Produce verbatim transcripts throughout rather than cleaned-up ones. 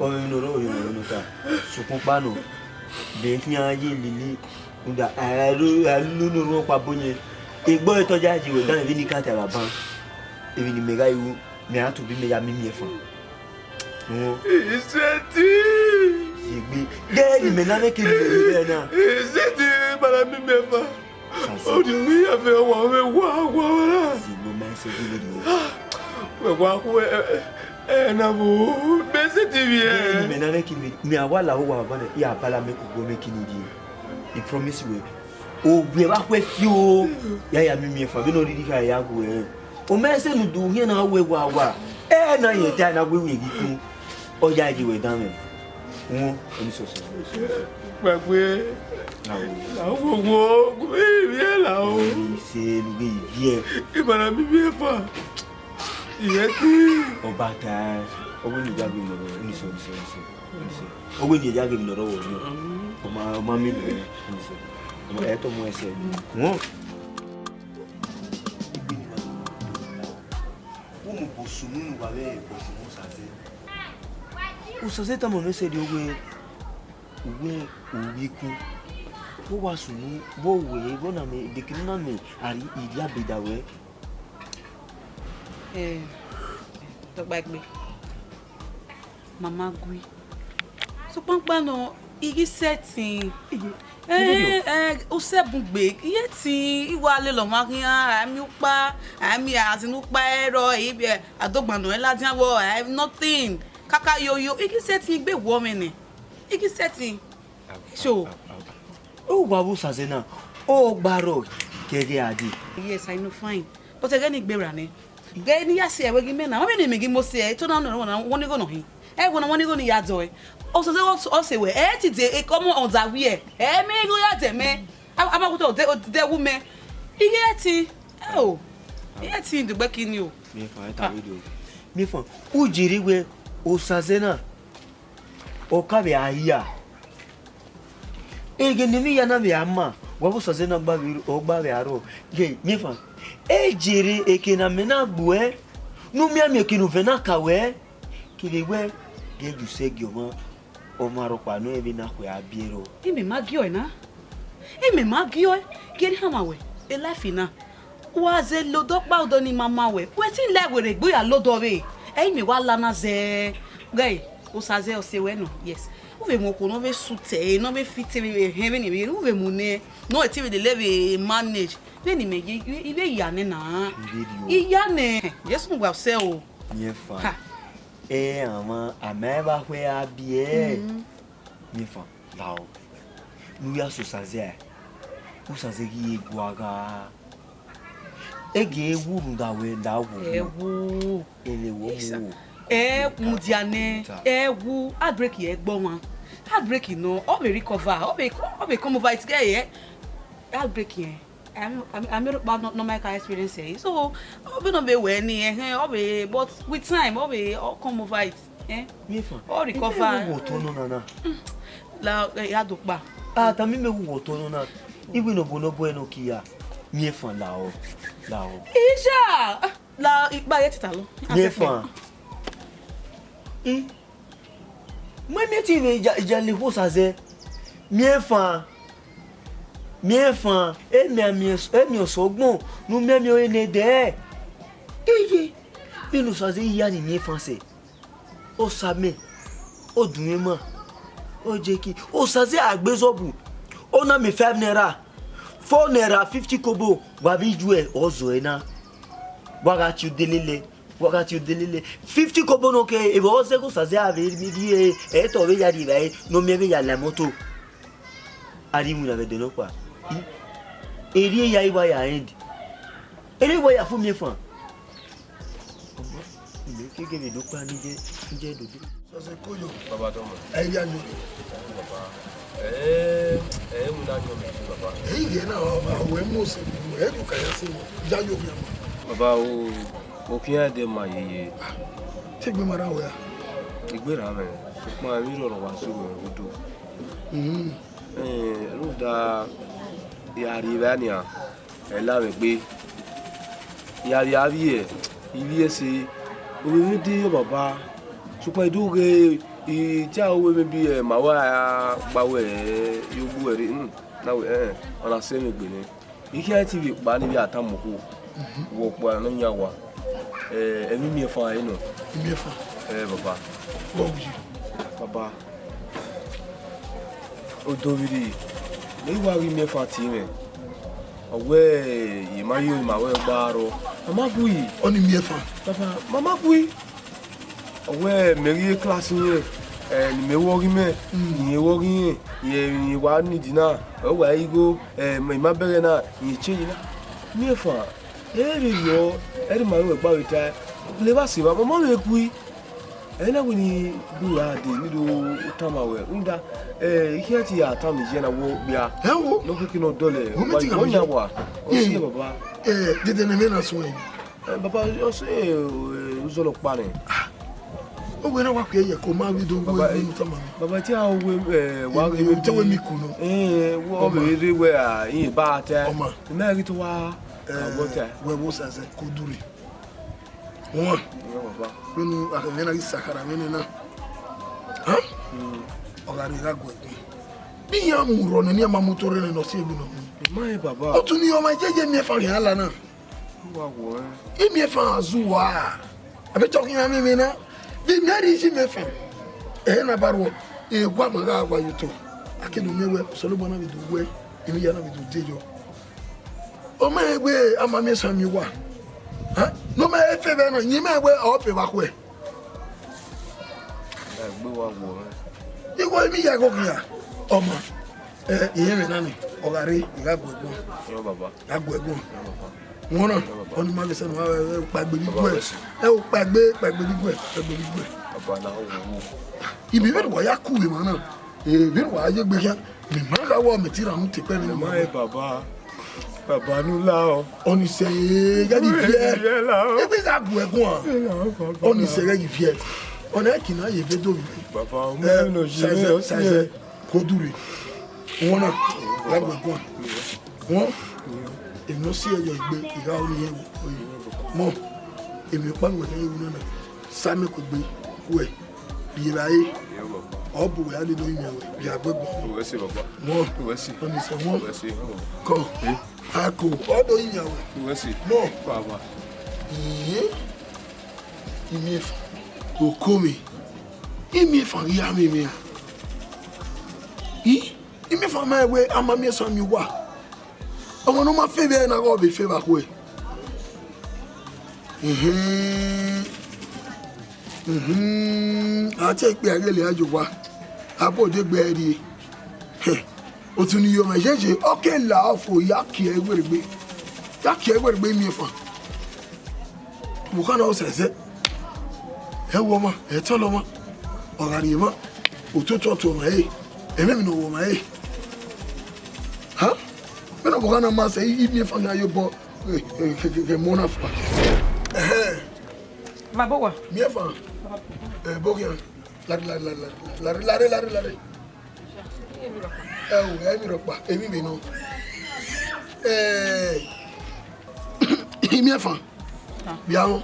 Ọ mwẹ emwi ne ọ rrọọ yọ mwẹ nọ ta. Sokpan ọkpa nọ, de khian ye lele, rhunmwuda a ru, a ru ne orhu ọkpa bọ yẹn. Egbe ọre te ọ ya ye wẹ dan emwi ne I ka ta vbe aban. Emwi ne imẹ gha ru, mẹ ra tobọ imẹ ya miẹn imiẹnfan. Isẹtin. Egbe, de ne imẹ na mwẹ ke ne imẹ rre na. Isẹtin, ma na miẹn imiẹnfan. Odi mi ya fe wa, wa, wa, wa. Zigbo ma ẹse gele dio. Wẹ wa khu ẹ, ẹ, ẹ na vbo, mẹ se ti vbiẹ. Mẹ na nẹ kini, mẹ a wa la uwa ba nẹ, ya bala mẹ kugbo mẹ kini die. I promise wẹ. O gbe wa khuẹ fio. Ya ya mi miẹn fa, vbene ọ rhirhi kha ya gu ẹ. O mẹ se nu du hiẹn na wẹ wa wa. Ẹ na yẹn ta na wẹ wẹ ghi kun. Ọ ya ye wẹ dan mwẹ. Wọn, oni sọsọ. Gbàgbé. Awo. Awo wo, iye la o. Ise lu ge ye. Ibara mi bi fa. Iye ti. Ọba ta, ọwọ ni ya gbe mi lọ, oni sọ, oni sọ, oni sọ. Oni sọ. Ọwọ ni ya gbe mi lọ wọ. Ọmọ, ọmọ mi lọ, oni sọ. Ọmọ ẹ tọ mọ ẹsẹ. Wọn. Wo mu bo sunu nu wa vbe bo sunu sa se. Usa se tama mwẹ sẹ rrie owe, uwe, uwe ikun. Vbe uwa sunu, vbe uwe, vbe ọna mẹ, dekẹe ne u na mẹ, a rhie, I rhie abe da wẹ. Eh, tọkpaegbe. Mama gui. Sokpan ọkpa nọ, I ghi sẹtin. Iye. Eh, eh, usẹ bun gbe, iye tin, I wa lele ọmwa khian, a miẹn ukpa, a miẹn azin ukpa ẹrọ, I, eh, adogban nọ, ladian vbọ, eh, nothing. Kaka yoyo, I ghi sẹtin gbe wọ mwẹ nẹ. I ghi sẹtin. So, uwa vbe Osaze na, ọ gba rrọọ ke ẹghẹ a dee. Yes, I know, fine. But ẹghẹ ne I gbe ra nẹ. Ghe ne I ya si ẹre wẹ ghi mẹ na, ọ vbe ne imẹ ghi mo si ẹre, to na nọ na, wọ ni igho nọ hin. Ẹ wọ na wọ ni igho ni ya dọe. Osaze ọ, ọ sẹ wẹ, ẹ ti de, e kọmọ ọza wiẹ, ẹ mẹ igho ya dẹ mẹ. A, a ma gu to de, de wu mẹ. I ghi ẹtin, ẹ o. I ghi ẹtin dugbe kini o. Miẹnfan, ẹ ta vbe do. Miẹnfan, u jiri wẹ Osaze na. Ọ ka vbe a hia. Ẹghẹ ne emwi hia na vbe a ma, wa vbe Osaze na gba vbe, ọ gba vbe arrọọ. Ghe, miẹnfan, e jere eke ne amẹ na gbuẹ, ne u miẹn miẹn eke ne uvẹn na ka wẹ, kevbe wẹ, ghe yu sẹ gie ọmwa, ọmwa rhọkpa nọ vbe na khuẹ a biẹ rrọọ. Imẹ ma gie ọe na. Imẹ ma gie ọe, gie ne hama wẹ, e life na. Wa zẹ lodọ ọkpa odọ ni ma ma wẹ, wẹ te la werriegbe ya lodọ vbe, ẹ i mẹ wa la na zẹ. Ghẹ, Osaze ọ sẹ wẹ nọ, yes. U vbe mu okhuo ne ọ vbe sutẹ, ne ọ vbe fit vbe hẹn vbene I vbe, u vbe mu nẹ, ne ọ te vbe lele vbe manage. Vbene imẹ ye, I vbe ya nẹ na. I vbe rri o. I ya nẹ. Jesu wa sẹ o. Miẹnfan. Ha. Ẹ, ama, ama ẹ vbe a khuẹ a biẹ. Mm. Miẹnfan, lao. Ne u ya sẹ Osaze a, Osaze ghi ye gua gha. E gie wu rhunmwuda wẹ la wo. Ẹ wu. Ele wo mu wo. Ẹ mudia nẹ, ẹ wu, heartbreak ẹ gbe ọmwa. Heartbreak nọ, ọ vbe recover, ọ vbe, ọ vbe come over it, ghẹ yẹ. Heartbreak yẹn, I mean, I mean, I mean, but not, not my kind experience, eh. So, ọ vbe nọ vbe wẹ ni, eh, ọ vbe, but with time, ọ vbe, ọ come over it, eh. Miẹnfan. Ọ recover. Imẹ wu wọ otọ nọ na na. La, eh, ya do kpa. Ah, tama imẹ wu wọ otọ nọ na. Iwe nọ bo nọ bo ẹ nọ kia. Miẹnfan lao, lao. Isha! La ikpa ye tita lo. Miẹnfan. I. Mẹ miẹn te I vbe ya, ya le ikhuo Osaze. Miẹnfan. Miẹnfan, emianmiẹn, emiẹn ọsọgbọn ne u miẹnmiẹn ọre ne dẹ. Iye, vbene Osaze ya ne Miẹnfan sẹ, Osamẹ, Odunmwẹma, Ojeki, Osaze a gbe zọbu, ọ na miẹn five naira, four naira, fifty kobo, wa vbe ju ẹre, ọ zọe na, wa gha tie udelele. Wa gha tie udelele. Fifty kobo nọ ke evba ọ zẹ ghe Osaze a vbe rhie ẹre, ẹre te ọ vbe ya rhie evbare ne ọ miẹn vbe ya la moto. A rhie iwinna vbe ẹdẹ nọkpa. Erriọ ya i wa ya end. Erriọ i wa ya fu Miẹnfan. Imẹ keghi vbe do kpa ne iye, iye dodo. Sọsẹ koyo. Baba dọmọ. Ẹ ya yo. Baba. Ẹ, ẹ, ẹ, wina yọ mẹ, baba. Ẹ, iye na, ọ, ọ, wẹ mu ose, ẹ, du ka ya se mọ. Ya yo mẹ mọ. Baba o, okhian ẹdẹ ma yeye. Te egbe ma rran wẹ a? Egbe rran mwẹ, sokpan emwi rhọrọ wa zẹ wẹ rre odo. Mm. Eh, rhunmwuda, ya rhie evba nian, ẹ la mwẹ egbe. Ya vbe a vbiẹ, ivbi ẹse, ovbi mwẹ de yọ baba, sokpan I do ghe, I tie aro wẹ maybe, eh, ma wa gba wẹ, eh, ye ogbu ẹre, hmm, na wẹ, eh, eh, ọ na sẹ mwẹ egbe nẹ. I khian te ivbi kpa ne I vbe a tama okhuo, vbe ọkpua ne ọ yan owa, eh, ẹmwẹ Miẹnfan ẹre nọ. Miẹnfan? Eh, baba. Vbọ wu yi? Baba, odovbirri ne I wa ghi Miẹnfan tie mwẹ, ọ wẹ, I ma yo, I ma wẹ gba rrọọ, ma ma gui. Ọni Miẹnfan? Baba, ma ma gui. Ọ wẹ mẹ ghi ye class irẹn, eh, ne imẹ wọghe imẹ, ne irẹn wọghe irẹn, rẹn emwi ne I wa need na, ọ wa igho, eh, I ma bẹghe na, rẹn change na. Miẹnfan, ẹ vbe yọ, ẹre ma wẹ gba vbe tae, levba sẹ evba, ma ma vbe gui. Ẹ na wẹ ne I do gha dee, ne I do tama ruẹ, rhunmwuda, eh, I khian te ya tama iye na wẹ okpia. Ẹ wo. Ne ọ keke ne ọ dọlẹ, wo mi ti gha ọ yan wa, ọ si ẹ baba. Eh, dede ne ẹmwẹ na suẹn. Eh, baba, ọ sẹ, eh, uzọla ọkpa nẹ. Ah, owẹ na wa kue ye ko ma vbe do wẹ ne u tama mwẹ. Baba, te a owẹ, eh, wa ghe te wẹ mi ku nọ. Eh, wẹ ọ vbe rre wẹ a, I ba ta. Ọma. I ma ghi to wa, eh, wẹ ta. Wẹ wo sẹsẹ, ko dure. Wọn. Baba. Vbene a khẹ mwẹ na ghi sakhara vbene na. Ha? Ọ gha rre gha gu ẹgbin. Bi iran mu rrọọ nẹ, ne iran ma mu otọ rre nẹ, ne ọ si egbe nọ mu. Ma rẹn baba. Otu ni ọmwa jeje Miẹnfan khian la na. Wa wọ ẹ. Miẹnfan azu wa. Abẹ tọ khian mwẹ mwẹ na. Vbe imẹ rhie iye Miẹnfan. Ẹre na ba rrọọ. Ewa ma gha wa ye otọ. A ke do miẹn wẹ, Osanobua na vbe do wẹ, emwi hia na vbe do de yọ. Ọ ma rẹn wẹ a ma miẹn esan miẹn owa. Ha? Ne ọ ma rẹn fe vbe na, yin ma wẹ ọ fe vbe akhuẹ. Ẹ gbe wa wọ ẹ. Igho emwi hia gho khian. Ọma. Ẹ, irẹn mwẹ na ni, ọ gha rre, I gha gu ẹguọn. Yọ baba. Gha gu ẹguọn. Yọ baba. Wọn na, yọ baba. Ọni ma vbe sẹ ne ọ kpaegbe vbe iguẹ. Ẹ o kpaegbe, kpaegbe vbe iguẹ, kpaegbe vbe iguẹ. Baba na wo wo. Ibi vbene wa ya ku vbe emwa na. Eh, vbene wa ye egbe khian. Mẹ ma gha wẹ mẹ te ra mu te kpẹ vbene ma. Ma rẹn baba. Baba ne u la ọ. Ọni sẹ ghẹ ghi viẹ. Ẹ la ọ. Egbe gha gu ẹguọn. Ẹ la ọ, baba. Ọni sẹ ghẹ ghi viẹ. Ọna ẹki na ye vbe do vbe. Baba, ọ mẹ nọ ye. Sẹsẹ, sẹsẹ. Ko dure. Wọn na, gha gu ẹguọn. Wọn, emwi ne ọ si ẹyọ egbe, I gha ru iran vbe oye. Mọ, emwi ọkpa ne uwẹ khian ye ru nana, sa mẹ ku egbe, kuẹ, rhie evbare, ọ bu wẹ a lele orinmwian ruẹ, rhie agbẹguọn. Uwẹ si, baba. Wọn, uwẹ si. Ọni sẹ wọn. Uwẹ si, baba. Kọ, a ko, ọ do rinmwian ruẹ. Uwẹ si. Mọ. Baba. Iye, Imiẹnfan, oko mwẹ, Imiẹnfan ghi ya mwẹ mwẹ a? I, Imiẹnfan ma wẹ a ma miẹn esan miẹn owa. Ọmwa ne ọ ma fe vbe ẹre na ghe ọ vbe fe vbe akhuẹ. Ehẹn. Mhm. A tie ikpia ghele a ye owa. A bu odẹ gbe ẹre rrie. Hẹ. Otu ne I ye mwẹ yeye, ọ ke la ofo ya kie ẹre werriegbe. Ya kie ẹre werriegbe Imiẹnfan. Vbe okha na ọ sẹsẹ. Ẹ wọ ọmwa, ẹ tọlọ ọmwa. Ọ gha rrie emwa. Ototọ ọmwa ẹre. Ẹmwẹ emwi ne ọ wọ ọmwa ẹre. Ha? Vbene ọvbokhan na ma sẹ, Imiẹnfan khian ye obọ, eh, eh, ke, ke, ke mu ọna fua. Ẹhẹn. Ma bọ owa. Miẹnfan. Ẹ, bọ khian. Lare, lare, lare, lare. Lare, lare, lare, lare. Ẹ o, ẹ emwi rhọkpa, emwi vbe nọ. Ẹ, Imiẹnfan. Bia họn.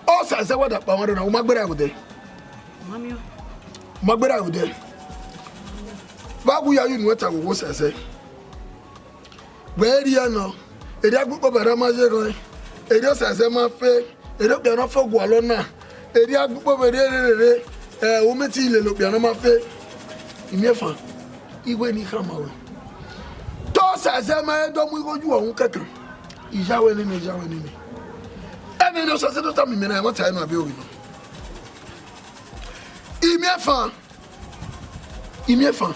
Ọ sẹsẹ wa da kpa mwa rre na, u ma gberra vbe odẹ. Ma miẹn. U ma gberra vbe odẹ. Vbe a gu ya ye unu ẹta vbe owo sẹsẹ. Wẹ rhie nọ, erriọ agbikpo bẹrẹ ma ye rrọẹn, erriọ Osaẹzẹ ma fe, erriọ okpia ne ọ fo gualọ na, erriọ agbikpo vbe rhie rere, ẹ, u miẹn te I lele okpia ne ọ ma fe. Imiẹnfan, I wẹ ne I khama ruẹ. Te Osaẹzẹ ma he do mu igho yu ọhun kẹkan. I ya wẹ nene, I ya wẹ nene. Ẹmwẹ ne Osaẹzẹ do tama imẹ na, ẹmwata ẹre nọ avbe oghe nọ. Imiẹnfan, imiẹnfan,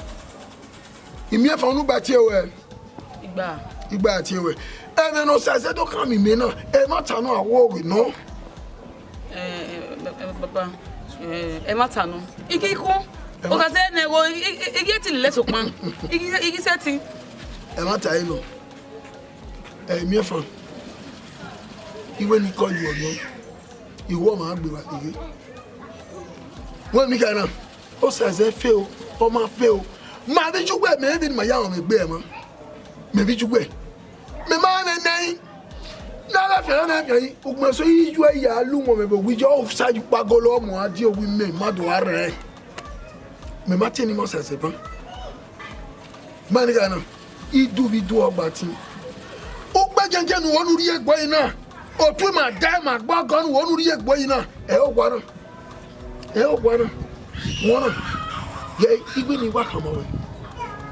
imiẹnfan, unu gba tie ruẹ. Igba. Igba tie ruẹ. Ẹmwẹ ne Osaẹzẹ do khama imẹ na, ẹmwata nọ a wẹ oghe nọ. Eh, eh, eh, papa, eh, ẹmwata nọ. Igi ikun. Ẹmwa- Osaẹzẹ ne wo, i, i, igi eti lele sokpan. Igi, igi sẹtin. Ẹmwata ẹre nọ. Ẹ, imiẹnfan. I wẹ ne I kọ yu ọyọn. I wẹ ọmwa gbe vba keghe. Wẹ ne I kha na. Osaẹzẹ fe o, ọ ma fe o. Ma vbe iyuwẹ, mẹ vbe ne ima ya rọnmwẹ egbe ẹmwa. Mẹ vbe iyuwẹ. Mẹ ma mwẹ nẹẹn. Ne a gha fian, ne a gha fian, ugbẹn so I yu ẹre ya lu wọn mwẹ vbe owiẹ, ọ sa ye ukpagolo, ọ mu a die owi mẹ, ma do gha rẹn. Mẹ ma tie ne ima Osaẹzẹ ban. Ma ni gha na, I du vbe idu ọgba tin. Ukpẹ jẹnjẹn ne u ho ne u rhie egbe ọre na, otu ima da ima gbe ọgọ ne u ho ne u rhie egbe ọre na, ẹ i owa na. Ẹ i owa na. Wọn na. Yẹ igbe ne I wa khama ruẹ.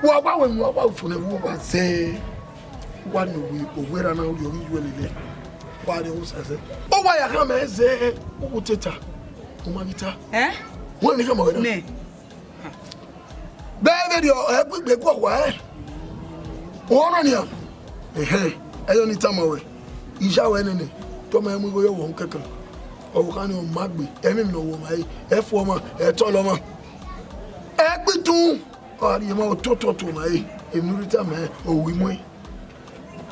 Wa wa wẹ, wa wa fo ne wa zẹ. Wa ne owe, owe ra na, u yọ ghi yu ẹre lele. Wa rrie Osaẹzẹ. Ọ wa ya khama ẹre zẹ, u wu te ta. U ma ghi ta. Eh? Wẹ ne I khama ruẹ na. Nẹ. Bẹghe vberriọ, ẹ gbigbe guọghọ ẹre. Ọna nian. Ẹhẹn, ẹyọ ne I tama ruẹ. I ya ruẹ nene, te ọ ma mu igho ye ọvbokhan kẹkan. Ọvbokhan ni ọ ma gbe, ẹmwẹ ne ọ wẹ ọmwa ẹre, ẹ fu ọmwa, ẹ tọlọ ọmwa. Ẹ gbe itun, ọ gha rhie emwa ototọ tuẹ ọmwa ẹre, emwi ne u rhie tama ẹre, ọ ru imuẹn.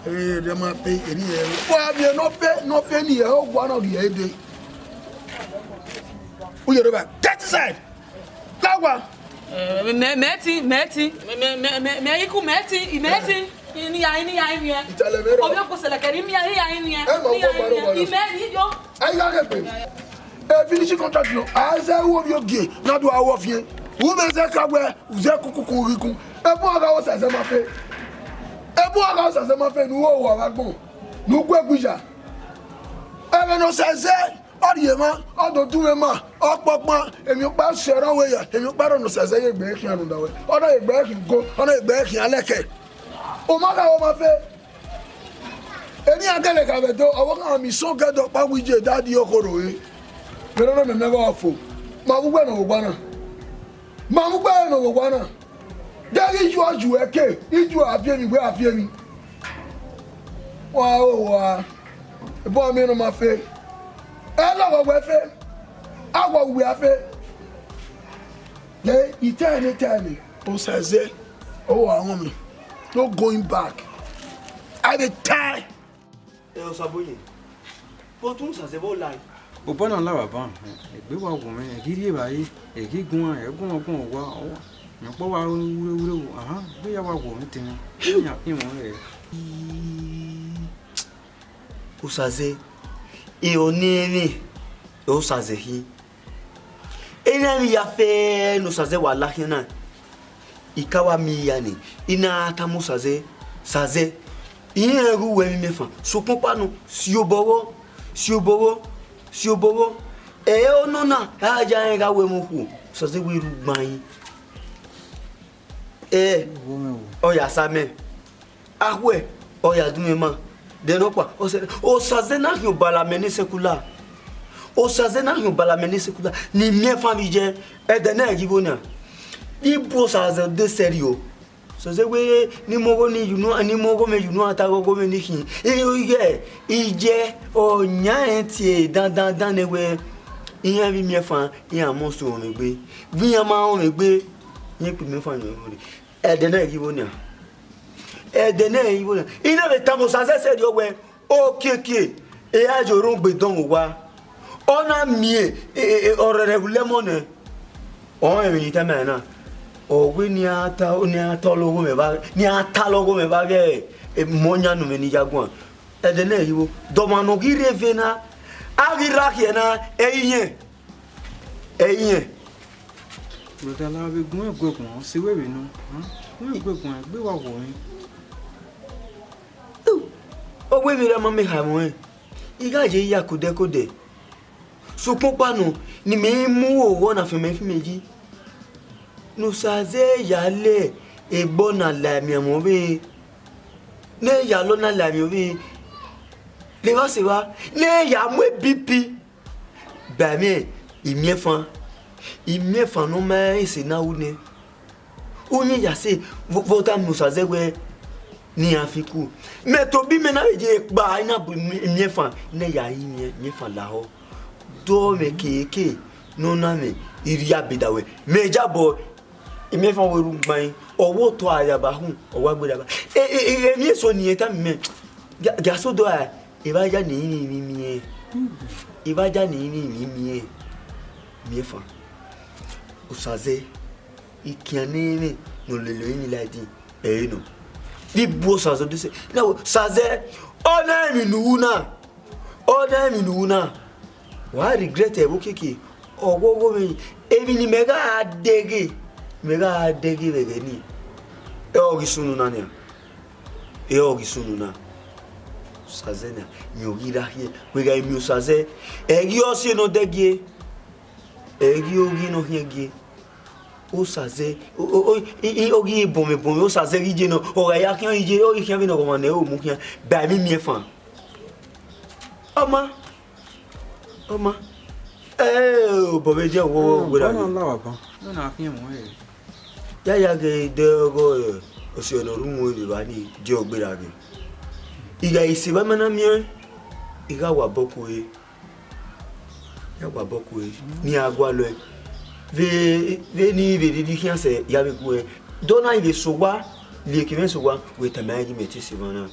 Erriọ ma fe, erriọ ẹre. Wa miẹn ne ọ fe, ne ọ fe ni ẹ, ọ gua na rhie ẹre dee. U yere ba, get inside. Lawa. Eh, mẹ, mẹ, mẹ ti, mẹ ti. Mẹ, mẹ, mẹ, mẹ, mẹ, iku mẹ ti, mẹ ti. Ini ya, ini ya, ini ya. Itẹlẹ mẹ rọ. Ovbi okpo sẹlẹkẹ, ini ya, ini ya, ini ya. Ẹ ma wọ ọmọ rẹ ọmọ rẹ. Imẹ ni yo. Ayi gha ghe gbe. E finishing contract nọ. A zẹ ru ovbi ogie, na do a wọ fiẹn. U mẹ zẹ ka wẹ, u zẹ kukuku ghi kun. Ebu a gha wọ Osaẹzẹ ma fe. Ebu a gha wọ Osaẹzẹ ma fe, ne u ho owa vbe agbọn. Ne u gu egbe iya. Ẹmwẹ ne Osaẹzẹ. Ọ rhie emwa, ọ do du mwẹ ma, ọ kpọkpan, emwi ọkpa sẹ ọre ọ wẹ ya, emwi ọkpa rọ ne Osaẹzẹ ye egbe khian rhunmwuda wẹ, ọ na ye egbe khian go, ọ na ye egbe khian lẹkẹ. U ma gha wọ ma fe. Eni a gẹlẹ gha vbe do, ọvbokhan mi sọn gẹdẹ ọkpa wẹ iye da di okhorho re. Vbe ne ọ na mẹ mẹ vbe ọ fo. Ma vbe ugbẹn ne ọ vbe owa na. Ma vbe ugbẹn ne ọ vbe owa na. De ghi yu ọ yu ẹke, iyu a viọ emwi, wẹ a viọ emwi. Wa o wa, ebo a miẹn ne ọ ma fe. Ẹ lọghọ wẹ fe, a wa uwẹ a fe. Ye, I tell you, tell you. Osaẹzẹ, ọ wa rọnmwẹ. No going back. I dey tell. Ẹ Osaboye, but u sa zẹ vbe ọla. Obọ na la vbe aban, egbe wa wọ mwẹ, ẹ ghi rhie evbare, ẹ ghi guan, ẹ guan guan owa, owa. Rẹn ọkpọ wa ru wurewure, ahan, egbe ya wa wọ mwẹ tẹn, iran khin mwẹ rẹ. Osaẹzẹ, e ọ ne ẹmwẹ, Osaẹzẹ khin. Erha emwi ya fẹ ne Osaẹzẹ wa la khian na, I ka wa miẹn iya ni, I na tama Osaẹzẹ, Saẹzẹ, I rẹn ghe uwẹ emwi mẹ fan, sokpan ọkpa nọ, si obọ vbọ, si obọ vbọ, si obọ vbọ. Ẹ, ọnọna, a ya rẹn gha wẹ ẹmwẹ okhuo, Saẹzẹ wẹ rre ugbain. Ẹ, ọ ya sa mẹ. Akhuẹ, ọ ya dunmwu ima. Dẹ nọkpa, ọ sẹ, Osaẹzẹ na khian obọ la mẹ ne sekula. Osaẹzẹ na khian obọ la mẹ ne sekula. Ne I miẹn fan vbe iye, ẹdẹ na ghi vbo nian. I bu Osaẹzẹ de sẹrriọ. Osaẹzẹ wẹ ne I mu ọghọ ni ye unu, ne I mu ọghọ mwẹ ye unu, a ta ọghọ mwẹ ni khin. Ighẹ, iye, ọ yan rẹn tie dandan dan nẹ wẹ, iran vbe miẹn fan, iran must rọnmwẹ egbe. Vbe iran ma rọnmwẹ egbe, iran kpe miẹn fan yọ rre. Ẹdẹ na ghi vbo nian. Ẹdẹ na ghi vbo nian. I na vbe tama Osaẹzẹ sẹrriọ wẹ, okiekie, e a ye orhọngbe dọnmwẹ owa. Ọ na miẹn, e, e, e, ọrẹrẹ vbe ulẹ ẹmwẹ nẹ. Ọ rẹn emwi ne I tama ẹre na. Ọ wẹ ne iran ta, ne iran ta ọlọghọ mwẹ vbe, ne iran ta ọlọghọ mwẹ vbe aghẹ, e, emọ yan ne u mwẹ ne I ya guan. Ẹdẹ na ghi vbo. De ọmwa ne ọ ghi rre eve na, a ghi rre akhiẹ na, ẹ i yẹn. Ẹ i yẹn. Brother, la vbe gun ẹguẹ guan, ọ sẹ wẹ vbe nọ, gun ẹguẹ guan, egbe wa wọ mwẹ. Ọ wẹ emwi rre ama mẹ kha mwẹ, I gha ye ya kodẹ kodẹ. Sokpan ọkpa nọ ne imẹ i mu oghọ na fian mẹ fi mẹ yi, ne Osaze ya lẹ egbọ na la emianmwẹ ọvbehe, ne ya lọ na la emianmwẹ ọvbehe, levba sẹ evba, ne ya mu B P ba ẹmwẹ imiẹnfan, imiẹnfan ne ọ ma rẹn ese na ru nẹ. Uyẹn ya sẹ vbe ọ tama Osaze wẹẹ ne iran fi ku. Mẹ tobọ imẹ na vbe ye kpa, I na bu imiẹnfan ne ya rinmwian imiẹnfan lahọ. Dọ mwẹ keke ne ọ na mwẹ, I rhie abe da wẹ. Mẹ jabọ, imiẹnfan wẹ ru gbain, ọ wẹ otọ a ya ba hu, ọ wa gberra ba. E, e, e, emwi eso ne irẹn tama mẹ, gia, gia sẹ odọ ra, evba ya ne I rinmwian imiẹn, evba ya ne I rinmwian imiẹn, imiẹnfan. Osaze, ikian ne ẹmwẹ ne ọ lele emwi la ẹdin, ẹre nọ. Vbe I bu Osaze odẹ sẹ, na wẹ Osaze, ọ na emwi ne u ru na, ọ na emwi ne u ru na. Wa regret ẹvbo keke, ọghọghọ mwẹ, emwi ne imẹ gha dẹghe, imẹ gha dẹghe vbe ẹghẹ nii, ẹ ọ ghi sunu na nian, ẹ ọ ghi sunu na. Osaze na, rẹn ọ ghi ra khian, wẹ gha miẹn Osaze, ẹ ghi ọ si nọ dẹgie, ẹ ghi oghi nọ khian gie. Osaze, o, o, o, i, i, ọ ghi bọnmwẹ bọnmwẹ, Osaze ghi ye nọ, ọ gha ya khian ye, ọ ghi khian vbene ọghọmwa ne ọ mu khian, ba emwi imiẹnfan. Ọ ma, ọ ma. Ẹ, obọ vbe jẹ wọ wẹra ghe. Ọna la wa ban. Ọna khian mu ẹre. Ya ya ghe de ọgọ, ẹ, ọsiẹ ne ọ ru uhunmwu vbe evba ni, die ọ gberra ghe. I gha i sẹ evba ma na miẹn, I gha wa obọ ku ẹre. Ya wa obọ ku ẹre, ne iran gualọ ẹe. Vbe, vbene I vbe rhirhi khian sẹ ya vbe gu ẹe. Dọ na I vbe sẹ owa, rhie eke mwẹ sẹ owa, wẹ tama ẹn ghi mẹ te sẹ evba na.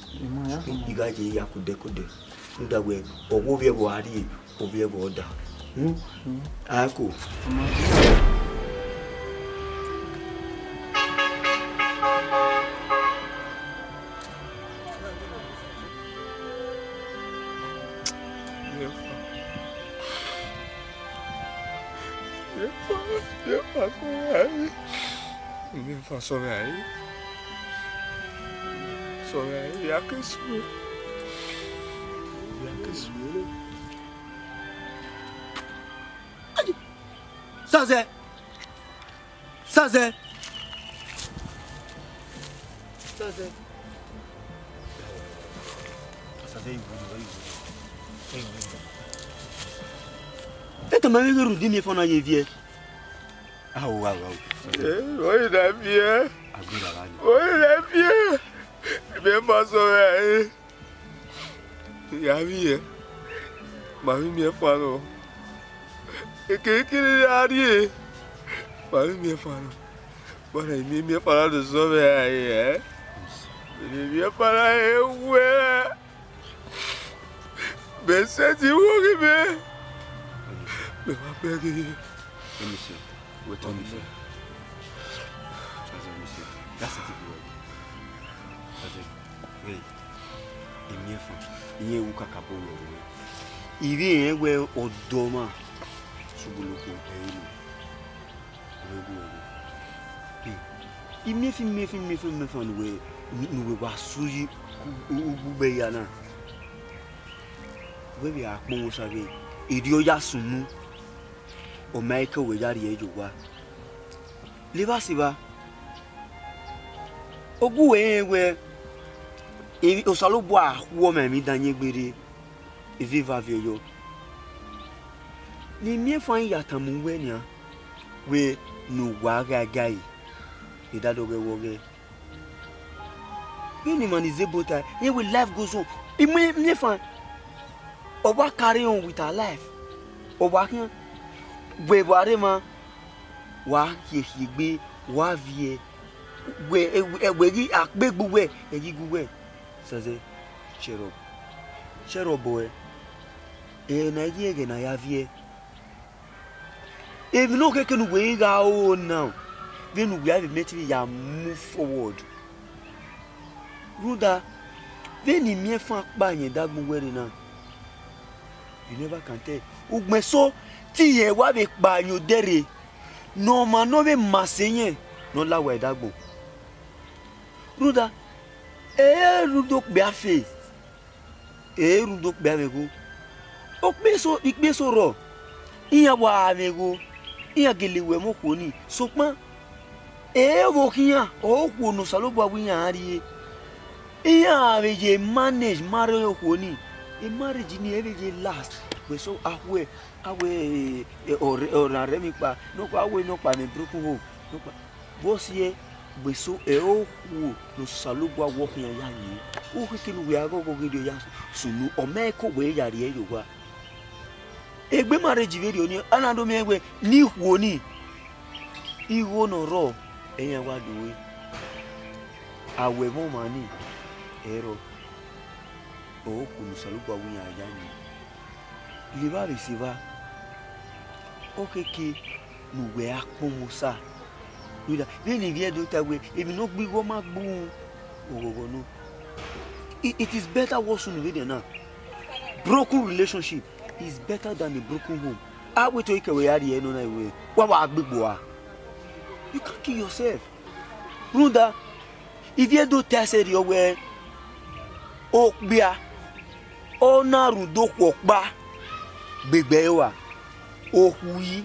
I gha ye ya kodẹ kodẹ. Rhunmwuda wẹ, ọ wẹ ovbi ẹvbo a rrie, ovbi ẹvbo ọ da. Hmm? A ko. Sorry, sorry, ya ke sue. Ya ke sue. Osaze! Osaze! Osaze! Osaze, you good, you good. Eto ma vbe ghe rhunmwuda imiẹnfan na ye viẹ. Aho, aho, aho. Eh, wẹ na viẹ? Agbera gha ni. Wẹ na viẹ? Imiẹnfan sorry, eh. Ya vbiẹ, ma vbe miẹn fan nọ. Ekerikeri ra rrie, ma vbe miẹn fan nọ. Wẹ na miẹn, miẹn fan na do zọ mwẹ rae, ẹ? Miẹn, miẹn fan na he wẹ. Mẹ sẹtin wo ghi mẹ. Mẹ wa bẹghe. Let me see. Wait, let me see. Let me see. That's it. Hey, imiẹnfan, iran ru kakabọ wẹ wẹ. I vbe rẹn wẹ ọdọ ọmwa sugboloko ẹre nọ. Wẹ gu ẹre. Hey, imiẹnfan, imiẹnfan, imiẹnfan, imiẹnfan ne uwẹ, ne uwẹ wa su yi u-, u-, ugbugbe ya na. Wẹ vbe a kpọnmwẹ Osa vbe erriọ ya sunu, ọ ma i ke wẹ ya rhie ye owa. Levba sẹ evba, ọ gu wẹ rẹn wẹ, emwi Osanobua khuọma emwi dan yẹn gbe rre, eva eva viọ yọ. Ne imiẹnfan ya tama uwẹ nian, wẹ ne uwa gha gai, ne dadoghe wọ ghẹ. Vbene ima ni zẹ ebo tae, iran wẹ life goes on. Imẹ, imiẹnfan, ọ wa carry on with her life. Ọ wa khian, wẹ wa rre emwa, wa khiekhiegbe, wa viẹ, wẹ, wẹ ghi akpegbe uwẹ, ẹ ghi gu uwẹ. Sẹsẹ, cheer up. Cheer up, boy. Ẹghẹ ne a i ghi ẹghẹ ne a ya viẹ. Emwi ne ọ khẹke ne uwẹ i gha ro na, vbene uwẹ a vbe mẹ te ya move forward. Rhunmwuda, vbene imiẹnfan kpa yẹn dagbọn uwẹ rre na, you never can tell. Ugbẹn eso te irẹn wa vbe kpa yẹn odẹ rre, ne ọ ma ne ọ vbe ma sẹ yẹn ne ọ la uwa ẹdagbọn. Rhunmwuda, ẹ i re rhunmwuda okpia fe. E rhunmwuda okpia mwẹ igho. Okpia eso, ikpia eso rrọọ, iran wa mwẹ igho, iran gele wẹ ẹmwẹ okhuo nii. Sokpan, e vbe okhian, ọre okhuo ne Osanobua wẹ iran rrie. Iran vbe ye manage marriage okhuo nii. E marriage nii, e vbe ye last. Wẹ so, a khuẹ, a wẹ, eh, ọre, ọre a rre emwi kpa, nọkpa, a wẹ nọkpa mwẹ broken home. Nọkpa, vbọsiẹ, wẹ so, ẹ okhuo ne Osanobua wẹ okhian ya yin. Okhian kene uwẹ a ghọghọ ghe rriọ ya sunu, ọ ma ko wẹ ya rhie ye owa. Egbe marriage vberriọ nii, a na do miẹn wẹ ne ikhuo nii, igho ne ọ rrọọ, ẹ iran wa do re. A wẹ ẹmwẹ ọmwa nii, ẹ i rrọọ, ọre okhuo ne Osanobua wẹ iran ya yin. Levba vbe sẹ evba, ọ khẹke ne uwẹ a kpọnmwẹ Osa. Rhunmwuda, vbene ivbi Ẹdo ta wẹ, emwi ne ọ gbe igho ma gbe uhunmwu, oghọghọ nọ. It, it is better wẹ ọ sunu vberriọ na. Broken relationship is better than a broken home. A wẹ te ọ i kẹ wẹ ya rhie nọ na wẹ, wa wa gbe igbo a. You can't kill yourself. Rhunmwuda, ivbi Ẹdo ta ẹsẹ rriọ wẹ, okpia, ọ na rhunmwuda okhuo ọkpa gbe egbe ẹre ua, okhuo yi,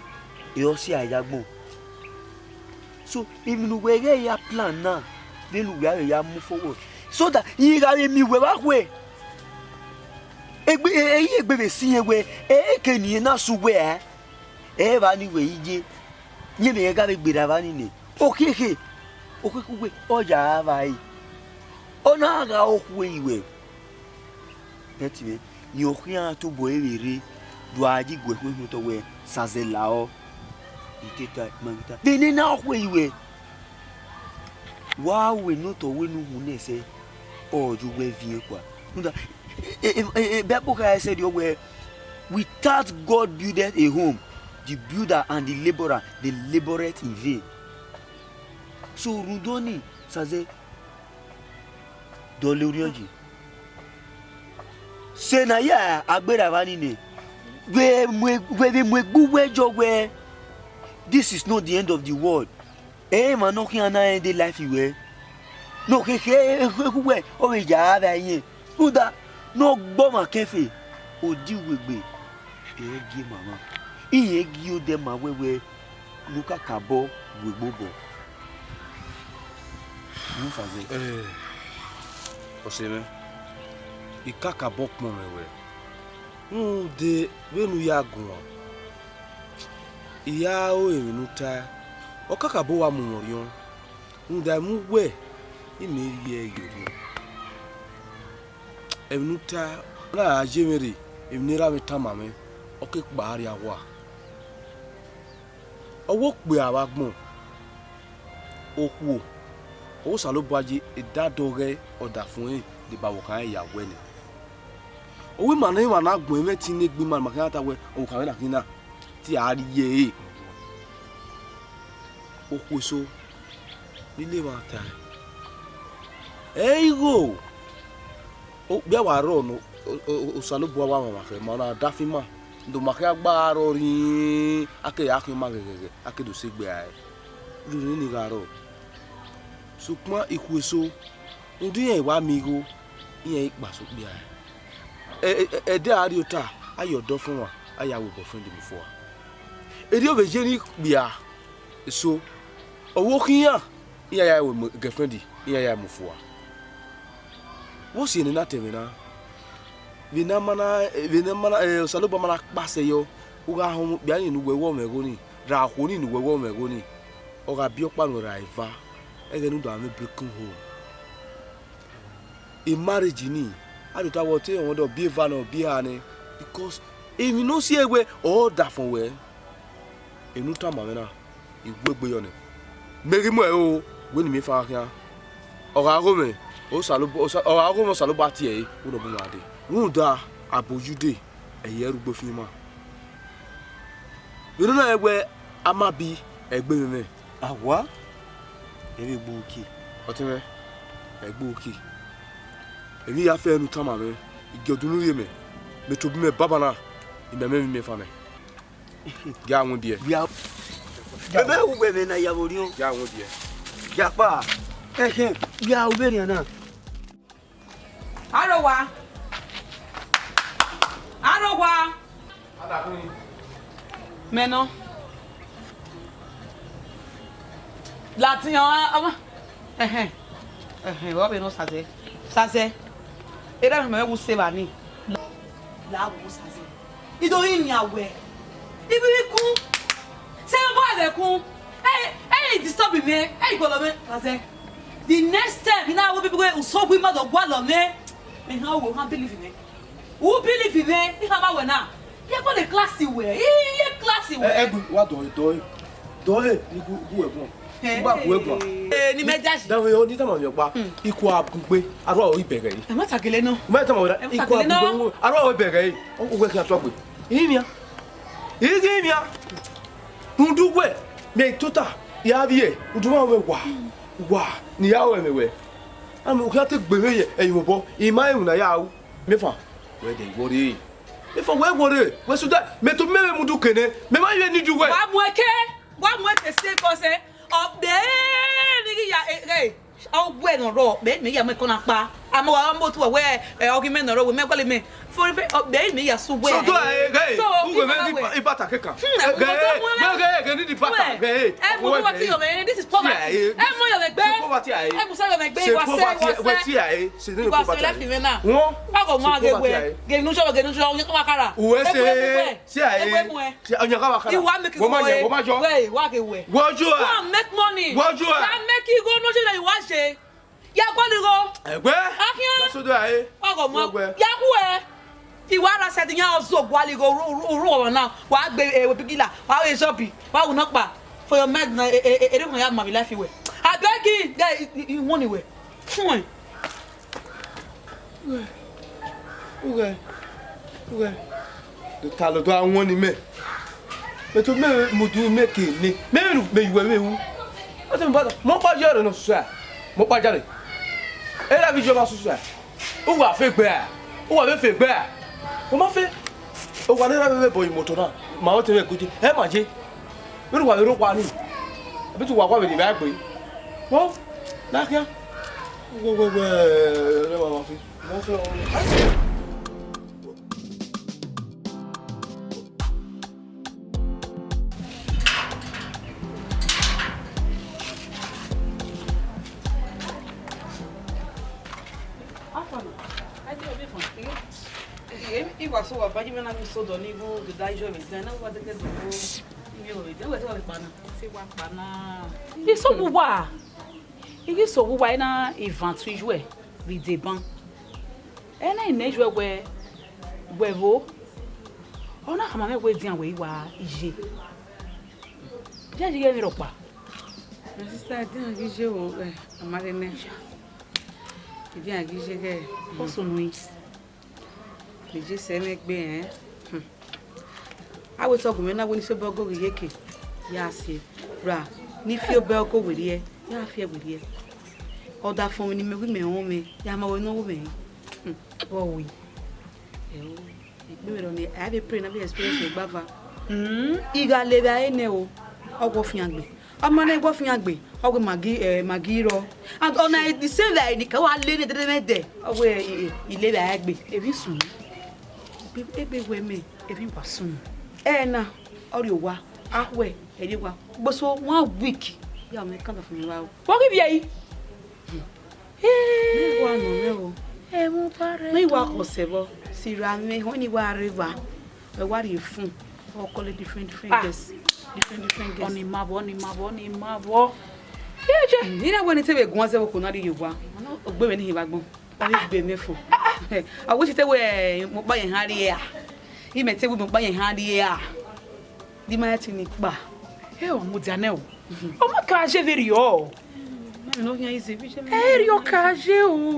ẹ i si a ya agbọn. So, emwi ne uwẹ ghẹ ya plan na, vbene uwẹ a vbe ya move forward. So that, iran gha vbe miẹn uwẹ vbe akhuẹ. Egbe, e, e, egbe vbe si irẹn wẹ, e, e ke ne irẹn na sẹ uwẹ a, ẹ i vba ne uwẹ i ye, rẹn vbe rẹn gha vbe gberra evba nii nẹ. Okhiekhe, okhiekhe uwẹ, ọ ya vba ẹre. Ọ na gha okhuo yi wẹ. Ẹtin mwẹ, ne ọ khian tobọ ẹre vbe rre, do a ye iguẹ khuẹn hin otọ wẹ, Sazẹ lahọ. I te ta, ma ghi ta. Vbe nene okhuo yi wẹ. Wa ru ene otọ wẹ ne u hu nẹ sẹ, ọ ye uwẹ viẹn kua. Rhunmwuda, e, e, e, e, Bible khare sẹ rriọ wẹ, "Without God buildeth a home, the builder and the laborer, they laboureth in vain." So, rhunmwuda ọnii, Sazẹ, dọlọ orhiọn yi. Sẹ ne a ya a gberra evba nii nẹ, wẹ mu e-, wẹ vbe mu egbe uwẹ jọ wẹ, this is not the end of the world. Emwa ne ọ khian na rẹn de life wẹ. Ne okhiekhe, ekhu uwẹ, ọ vbe ya vbe a iyẹn. Rhunmwuda, ne ọ gbe ọmwa kẹfe, odieuwegbe, ẹ i gie ma mwa. Irẹn gie odẹ ma wẹwẹ, ne u kakabọ gu egbe obọ. Unu fa zẹ. Eh, ọse mwẹ, I kakabọ kpọnmwẹ wẹ, rhunmwuda vbene u ya guan, I ya ru emwi ne u tae, ọ kakabọ wa mu mwẹ orhiọn, rhunmwuda ẹmwẹ uwẹ, I miẹn rhie ẹre ye orhiọn. Emwi ne u tae, ọ na ra ye mwẹ rre, emwi ne erha mwẹ tama mwẹ, ọ ke kpa rria owa. Ọ wẹ okpia vbe agbọn, okhuo, ọ wẹ Osanobua ye edadọghẹ ọdafẹn ọnrẹn deba vbe okhan rẹn ya wẹ nẹ. Ọ wẹ ima ne emwa na gbẹn mwẹ ẹtin ne egbe ima, ma khian ta wẹ, okhan mwẹ na khin na, te a rhie ẹre. Okhuo eso, ne I le emwa tae. Ẹ i gho, okpia wa rrọọ ne o-, o-, o-, Osanobua wa mwamwa khẹ, ma na dafi ima, do ma khian gba rrọọ rin, a ke ya khian ima ghẹghẹghẹ, a ke do sẹ egbe rae. Rhunmwuda nii gha rrọọ. Sokpan ikhuo eso, rhunmwuda iran wa miẹn igho, iran i kpasẹ okpia rae. Ẹ, ẹ, ẹ, ẹdẹ a rrie ota, a ye ọdọ fọnmwa, a ya wẹ boyfriend mu fua. Erriọ vbe ye ne ikpia eso, ọ wẹ okhian, iran ya wẹ girlfriend, iran ya mu fua. Vbọsiẹ ne na tẹn mwẹ na? Vbe ne a ma na, vbe ne a ma na, eh, Osanobua ma na kpasẹ yọ, u gha họn okpia nii ne uwẹ wẹ ọ mwẹ igho nii, ra okhuo nii ne uwẹ wẹ ọ mwẹ igho nii, ọ gha biẹ ọkpa ne uwẹ ra eva, ẹghẹ ne u do mwẹ broken home. E marriage nii, a do ta wẹ ọ te rọnmwẹ ọdọ, ọ biẹ eva nẹ, ọ biẹ eha nẹ, because emwi ne ọ si ẹe wẹ ọ dafọn wẹ, emwi ne u tama mwẹ na, I gu egbe yọ nẹ. Mẹ ghi mu ẹre o, wẹ ne I miẹn efa gha khian. Ọ gha gho mwẹ, Osanobua, Osa-, ọ gha gho mwẹ Osanobua tie ẹre, u nọ bu mwa dee. Rhunmwuda, abo ye ude, ẹ i ye ẹre ugbo fian ima. Vbene ọ na rẹn wẹ a ma bi ẹgbẹe mwẹ mwẹ. Awa, ẹ vbe gbe uki. Ọtẹn mwẹ, ẹ gbe uki. Emwi ya fẹ ne u tama mwẹ, I gie ọdunnu rhie mẹ, mẹ tobọ imẹ banbanna, imẹ mwẹ emwi mẹ fan nẹ. Gie a win biẹ. Via. Ẹmwẹ uwẹ mwẹ na ya vbe orhiọn. Gie a win biẹ. Yakpa. Ẹhẹn, via vberrian na. Arowa. Arọgua. Mẹ nọ. Ladian ọmwa. Ẹhẹn. Ẹhẹn, ọ vbe nọ Sazẹ. Sazẹ. Erha mẹ wẹ u se evba ni. La wo Sazẹ. I do ghi yan wẹ. I vbe kun. Se ọba ẹvbe kun. Ẹ, ẹ disturb mẹ. Ẹ gbọlọ mẹ Sazẹ. The next time, I na wo people go, so we mother gualọ mẹ. Mẹ hẹn wẹ, u hẹn believe mẹ. U believe mẹ, I khama wẹ na. Ye kọ le class wẹ, I ye class wẹ. Ẹgbẹ, wa dọe, dọe. Dọe, ni gu, gu ẹguọn. Ẹ, u gba gu ẹguọn. Ẹ, ni mẹ jashi. Danmwehọ, ne I tama mwẹ ọkpa, ikhuo a bun gbe, arua ọre ibẹghe re. Ẹ ma ta gele nọ. U ma tama wẹ na, ikhuo a bun gbe, arua ọre ibẹghe re. Uwẹ khian tuagbe. I ghi miẹn. I ghi miẹn. Rhunmwuda uwẹ, mẹ tota, I a vbiẹ, udunmwu mwẹ wa, wa, ne I ya ru ẹmwẹ wẹ. Amẹ, u khian te gbe mwẹ ye ẹrinmwi obọ, I ma rẹn emwi ne a ya ru. Mẹ fan, wẹ dẹ iwọ rre. Mẹ fan, wẹ iwọ rre. Wẹ sẹ odẹ, mẹ to mẹ vbe mudu kene. Mẹ ma vbe need uwẹ. Wa mu ẹke, wa mu ẹke se kọ sẹ. Ọ gbe ni ghi ya, eh, eh, ọ wẹ ne ọ rrọọ, mẹ, mẹ ya mu ẹko na kpa. Amọ wa mu otu wẹ, eh, ọ ghi mẹ ne ọ rrọọ, wẹ mẹ gualọ mẹ. For ọ gbe mẹ ya su wẹ. So do I, eh, ghe, so, u ghe mẹ ni ba-, ibata kekan. Hmm, ghe, ghe, ghe, ghe, ni di bata, ghe. Eh, mo wa ti yo mẹ, this is poverty. Eh, mo yo mẹ gbe. Poverty ai. Eh, mo sa yo mẹ gbe, wa se, wa se. Wẹ ti ai, se ni poverty ai. Wọ́n. Wa go ma ghe wẹ. Ghe nu jo, ghe nu jo, onye ko ma kara. Uwe se, se ai. Egbe mu ẹ. Se onye ka ma kara. Iwa make. Wo ma ye, wo ma jo. Wẹ, wa ghe wẹ. Wo jo a. Wa make money. Wo jo a. Wa make go no se na iwa se. Ya gualigho. Ẹgbẹ. Akhian. Sodo ae. Ọgọ mọ. Ẹgbẹ. Ya hu ẹ. Iwa ra sẹtin yan ọzọ gualigho ru, ru, ru ọmọ na. Wa gbe ewe bigila, wa ghe zọbi, wa wu nọkpa. For your mind na, e, e, e, ere ya ma vbe life wẹ. I beg you, guy, I, I, I want you wẹ. Fun ẹ. Ughẹ, ughẹ, ughẹ. Do ta lọ do a wọn ni mẹ. Mẹ to mẹ mudu mẹ ke ne. Mẹ vbe nu mẹ yuẹ vbe wu. Ọ te mẹ ba mọ kpa jẹ ọrẹ nọ suẹ. Mọ kpa jare. Era vbe iye ọmwa susuẹ. Uwa fe gbe a. Uwa vbe fe gbe a. Ọ ma fe. Uwa ne era vbe bọ imoto na. Ma ọ te vbe guje. Ẹ ma je. Vbene uwa vbe rre okhuo ni, a bit uwa wa vbe rri vbe a gbe. Vbọ? Na khian. Wẹ, wẹ, wẹ, rẹ wa ma fi. Vbọ fẹ ọ? Afana, a i de ọbe fan. Iye, I wa sẹ uwa ba, je mwẹ na ghi sẹ odọ ni vbe odẹ a i jọ vbe dan, na wa deke do vbe ivbi vbe dan, wẹ te wa vbe kpa na. Te wa kpa na. I sẹ uwa, I ghi sẹ uwa, I na ivan tu iyuẹ vbe ideban. Ẹ na i nẹ iyuẹ wẹ, wẹ vbo, ọ na khama mwẹ wẹ edian wẹ I wa ye. Iye, iye, ighẹ emwi rhọkpa. My sister, edian ghi ye o, ẹ, a ma ghe nẹ. Edian ghi ye ghẹ. Ọ sunu i. Mẹ je sẹ mwẹ gbe rẹn. Hmm. A wẹ te ọ gu mwẹ na wẹ ne I sẹ obọ ọghe iyeke, ya siẹ. Ra, ne I fi obọ ọghe werriẹ, ya fi ẹe werriẹ. Ọdafẹn ne imẹ ghi mẹ rẹn mwẹ, ya ma wẹ ne ọ ru mwẹ. Hmm. Ọ wi. Ẹ o, egbe mwẹ rọ ni, a vbe pray na vbe experience egbava. Hmm. I gha le vbe a re nẹ o, ọ wọ fiangbe. Ọ ma na wọ fiangbe, ọ wẹ Maggi, eh, Maggi rọ. And ọna the same like ni ka wa le ne dede mẹ dẹ. Ọ wẹ, eh, eh, I le vbe a gbe. Emwi sunu. Ebe wẹ mẹ, emwi wa sunu. Ẹ na, ọ rhie owa, a wẹ, ẹ rhie owa. Gboso one week, ya mwẹ kind of mi wa o. Wọ ghi viẹ yi? Mẹ wa nọ mwẹ o. Emu ba rre. Mẹ wa khọ sẹ vbọ, si ra mwẹ, họn ni wa rre va. Ẹ wa rhie fun, ọ call different, different girls. Different, different girls. Ọni ma vbọ, ọni ma vbọ, ọni ma vbọ. Iye je. Ni na wẹ ne I te vbe guan zẹ vbe okhuo na rhie ye owa. Ọ gbe mwẹ ne I hin vbe agbọn. Ọ ghi gbe mwẹ fo. Ọ wẹ te wẹ, mẹ ọkpa yẹn họn rrie a. Imẹ te wẹ mẹ ọkpa yẹn họn rrie a. Di ma ya ti ni kpa. Ẹ ọ mudia nẹ o. Ọ ma ka je vberriọ. Mẹ ne ọ khian ize vbe iye mẹ. Ẹ rhie ọ ka je o.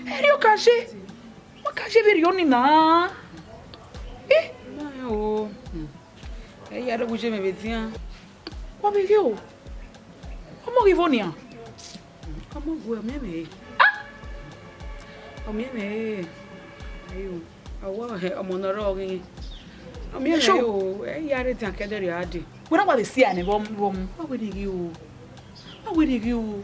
Ẹ rhie ọ ka je. Ọ ma ka je vberriọ ni na. Eh? Ma o. Ẹ ya rre vbe iye mẹ vbe edian. Wa vbe ghe o. Ọmọ ghi vbo nian? Ọmọ gu ọ miẹn mẹ re. Ah! Ọ miẹn mẹ re. Ayo. Ọwọ ọmọ ne ọ rrọọ ghe. Ọ miẹn mẹ re o. Ẹ ya rre edian kẹdẹrriọ a dee. Wẹ na wa vbe si a nẹ vbe ọ mu, vbe ọ mu. Wa wẹ ne I ghi o. Wa wẹ ne I ghi o.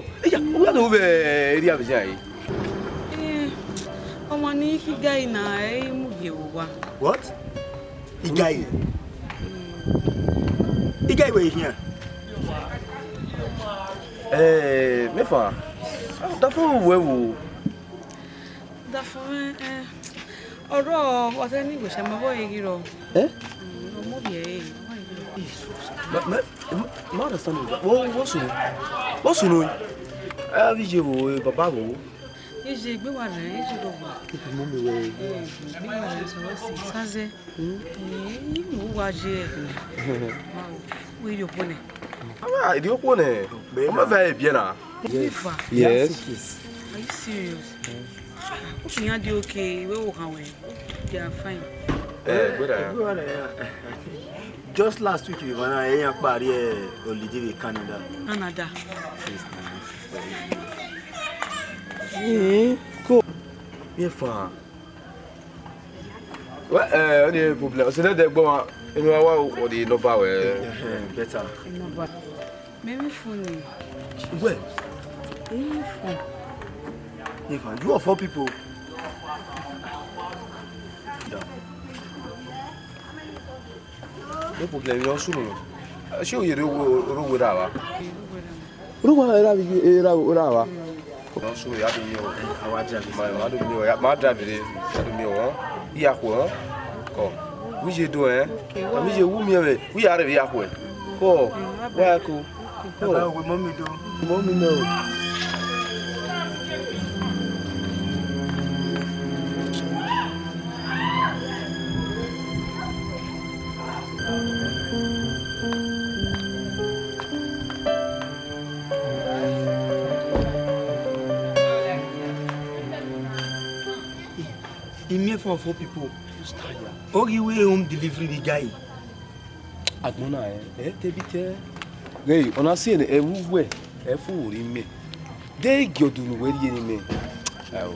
Eya, u ya do vbe area vbe ya e. Eh, ọmọ ni khin Igai na, ẹ i mu gie vbe owa. What? Igai? Igai wẹ i khian? Eh, Mefa, dafo wẹ wo. Dafo mwẹ, eh, ọrọ, wa tẹ ne I wẹ sẹ ma vbe ọre ghi rrọọ. Eh? Mm, ọ mu ovbi ẹre, ọ vbe ghi rrọọ. Ma, ma, ma understand you. Wo, wo sunu. Wo sunu. Eh, avbe iye vbo, eh, baba vbo. Iye egbe wa rẹ, iye do wa. Ibi mummy wẹ. Eh, egbe wa rẹ, sẹ wẹ si. Saze. Hmm? Eh, I mu wa ye. Wow. Wẹ rhie okhuo nẹ. Ah, I rhie okhuo nẹ. Ọ ma vẹ e biẹ na. Mefa. Yes. Are you serious? Hope you dey okay. Where we can we? They are fine. Eh, good. Just last week, we were here, kpari, eh, holiday vbe Canada. Canada. Mm, cool. Mefa. Well, eh, any problem? I say that they go, you know, what, what the number were. Eh, better. Number. Mẹ mwẹ phone ni. Where? Mẹ mwẹ phone. Mefa, you of all people. Problem yọ sunu. Ṣé o yere owó owó ra wa? Orúkọ ẹ ra ra ra wa. Ọ sunu ya do mi o. Àwa drive. Ma ma do mi o. Ma drive re. Ya do mi o. Iya ko. Ko. Wi je do ẹ. Ami je wu mi ẹ. Wi ya re ya ko. Ko. Wa ko. Baba, we mọ mi do. Mọ mi nọ. Imiẹfan of all people. Oghi wẹ home delivery vbe guy. Agbọn na ẹ, ẹ te bi tẹ. Ghe, ọ na si ẹvbo uwẹ, ẹ fu ru imẹ. De igiọdu ne uwẹ rhie ne imẹ. Ẹ o.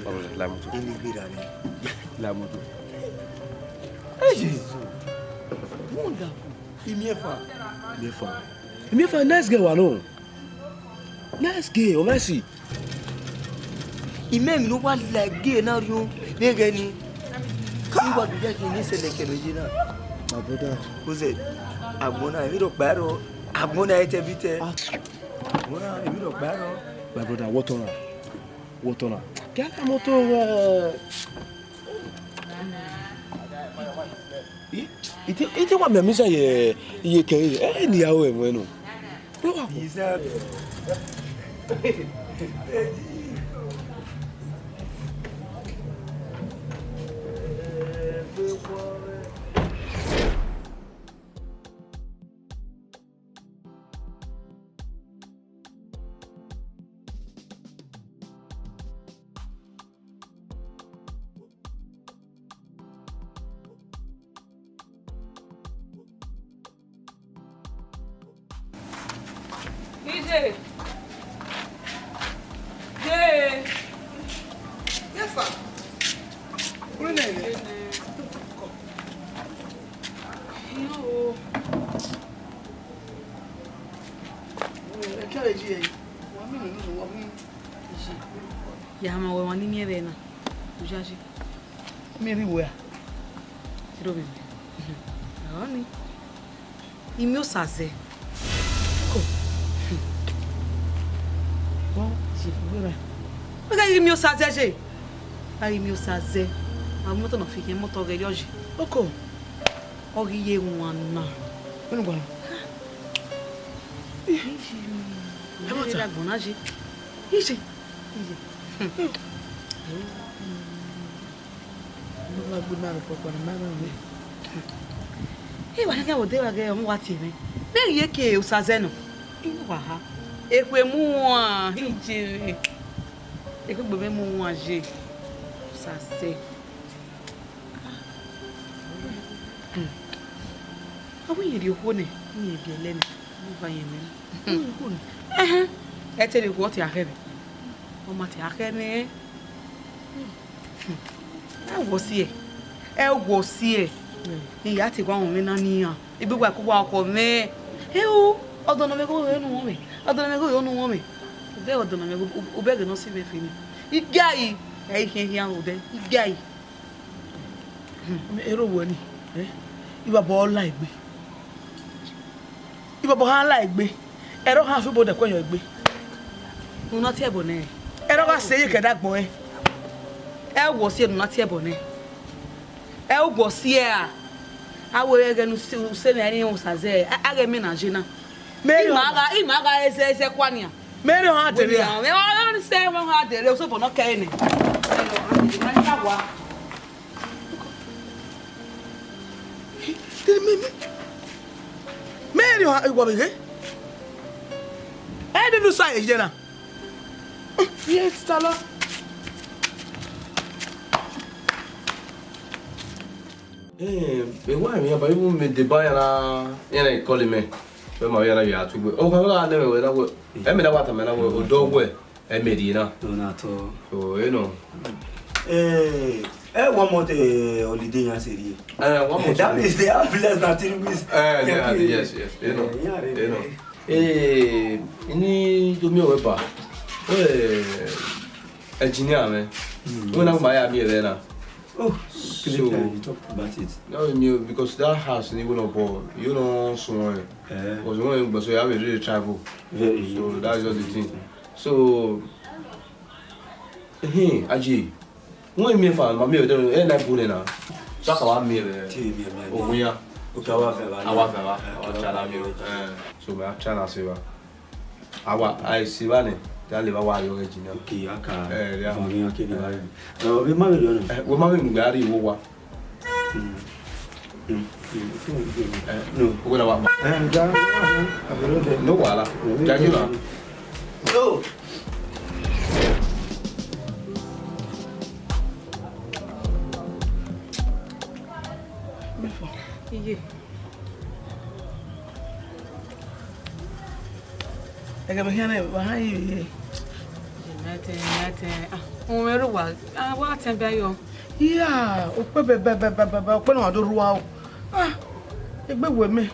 Ọmọ, la moto. Eni gbera rẹ. La moto. Ẹ Jesu. Wonderful. Imiẹfan. Imiẹfan. Imiẹfan, nice girl wa nọ. Nice girl, ọ ma si. Imẹ emwi ne uwa la ẹgie na rhiọn vbe ẹghẹ nii. I wa do ya ye ne sẹlẹ kẹrẹ ye na. My brother. Ozẹ, agbọn na, emwi rhọkpa ẹrọ, agbọn na ẹtẹ bi tẹ. Ah. Agbọn na, emwi rhọkpa ẹrọ. My brother, what on? What on? Get that motor, uh, I, I te, I te wa miẹn misa ye, ye kẹ, eh, ni a o ẹmwẹ nọ. Bro, wa kọ. Ije. Je. Yefa. Wene. Iyo. Ẹ kẹre ji ẹre. Wa miẹn nene unu, wa mu. Ije. Ya ma wẹ wan ni miẹn vbe na. U ya je. Miẹn vbe iwe a? Erha ovbi mwẹ. Ọni. I miẹn Osazẹ. Ko. Ọ, je, gbe rẹ. Wẹ gha ghi miẹn Osazẹ je. Gha ghi miẹn Osazẹ. A mọtọ nọ fi khian mọtọ ghẹ yọ je. Oko. Ọ ghi ye wan na. Wẹnu gba. Ije. Ẹ mọta. Ije. Ije. Ije. Ije. Mo ma gbe ma rọ kpọkpọ ne ma rọ mwẹ. Ẹ wa khian wo de wa ghe ọmọ wa tie mwẹ. Ne I ye ke Osazẹ nọ. I wa ha. Ekhue mu wan, ije. Ekhue gbe mwẹ mu wan je. Osazẹ. A wẹ irẹn rhie okhuo nẹ, irẹn biẹlẹ nẹ, ne I va yẹn mwẹ. Ẹhẹn, ẹ te rhie okhuo, ọ te a khẹ mwẹ. Ọ ma te a khẹ mwẹ. Ẹ wọ si ẹ, ẹ wọ si ẹ. Ne I ya te wa wọn mwẹ na ni iran. Egbe wa ku wa ọkọ mwẹ. Ẹ o, ọdọ ne ọ mwẹ ghe unu wọn mwẹ. Ọdọ ne ọ mwẹ ghe unu wọn mwẹ. Ubẹghe ọdọ ne ọ mwẹ ghe, ubẹghe ne ọ si mwẹ fi ni. Igai, ẹ i khian khian odẹ. Igai. Erha owẹ ni, eh? Ivbabọ la egbe. Ivbabọ ha la egbe. Ẹre ọ ha fi obodẹ kue yọ egbe. Unu na tie ẹbọ nẹ. Ẹre ọ gha sẹ ye kẹdẹ agbọn ẹn. Ẹ wọ si ẹ ne unu na tie ẹbọ nẹ. Ẹ wọ si ẹ a. A wẹ ẹghẹ ne u se, u se mwẹ ẹre Osazẹ, a, a ghẹ mẹ na je na. Mary, ima gha, ima gha ẹzẹ, ẹzẹ kua nian. Mary, ọ ha dere a? Mẹ ọ se mwẹ ha dere, osobọ nọ kẹ nẹ. Mary, ọ ha, iwọ vbe ghe? Ẹ dede u sa ye na. Yes, Tala. Eh, vbe wa emwi, aba ibu mẹ deba ya na, ya na call mẹ. Vbe ma ya na ya tu gbe. O ka gha nẹ mẹ wẹ na wẹ. Ẹ mẹ na wa tama na wẹ, odọ wẹ, ẹ mẹ rhie na. Do na tọ. So, you know. Eh, eh, one month, eh, holiday yan sẹ rhie. Eh, one month. That means they have less than three weeks. Eh, yeah, yes, yes, you know. Eh, yeah, you know. Eh, ini do mi o ba. Eh, engineer mẹ. Mm. Wẹ na ma ya mi ẹre na. Oh, so, you talk about it. No, you, because that house ni we no ball, you know, so, eh, because when you go, so you have a really travel. Very. So that's just the thing. So, hey, Aji, wọ́n mi fa, ma mi ò dẹ́nu, ẹ náà bú nìyẹn. So, a kà wá mi rẹ̀. Tí mi ò mi. Òun yá. Okay, àwa fẹ́ wa. Àwa fẹ́ wa. Àwa try na mi o. Eh, so, ma try na se wa. Àwa, a si wa ni, ya le wa wa yo ge jina. Okay, a kà. Eh, yeah. Fún mi, okay, ni wa. Eh, o bi ma mi lọ nọ. Eh, wẹ ma mi mu gari wo wa. Mm. Mm. Mm. Eh, no. Wẹ la wa. Eh, ja. No wahala. Ja, you know. Yo. Iye. Ẹghẹ vbe khian nẹ, wa han ivbi hẹ. United, United. Ah, ohun ẹre wa, ah, wa tẹn bẹ yọ. Iya, okpe bẹbẹbẹbẹbẹ, okpe na wa do rua o. Ah, egbe wẹ mẹ.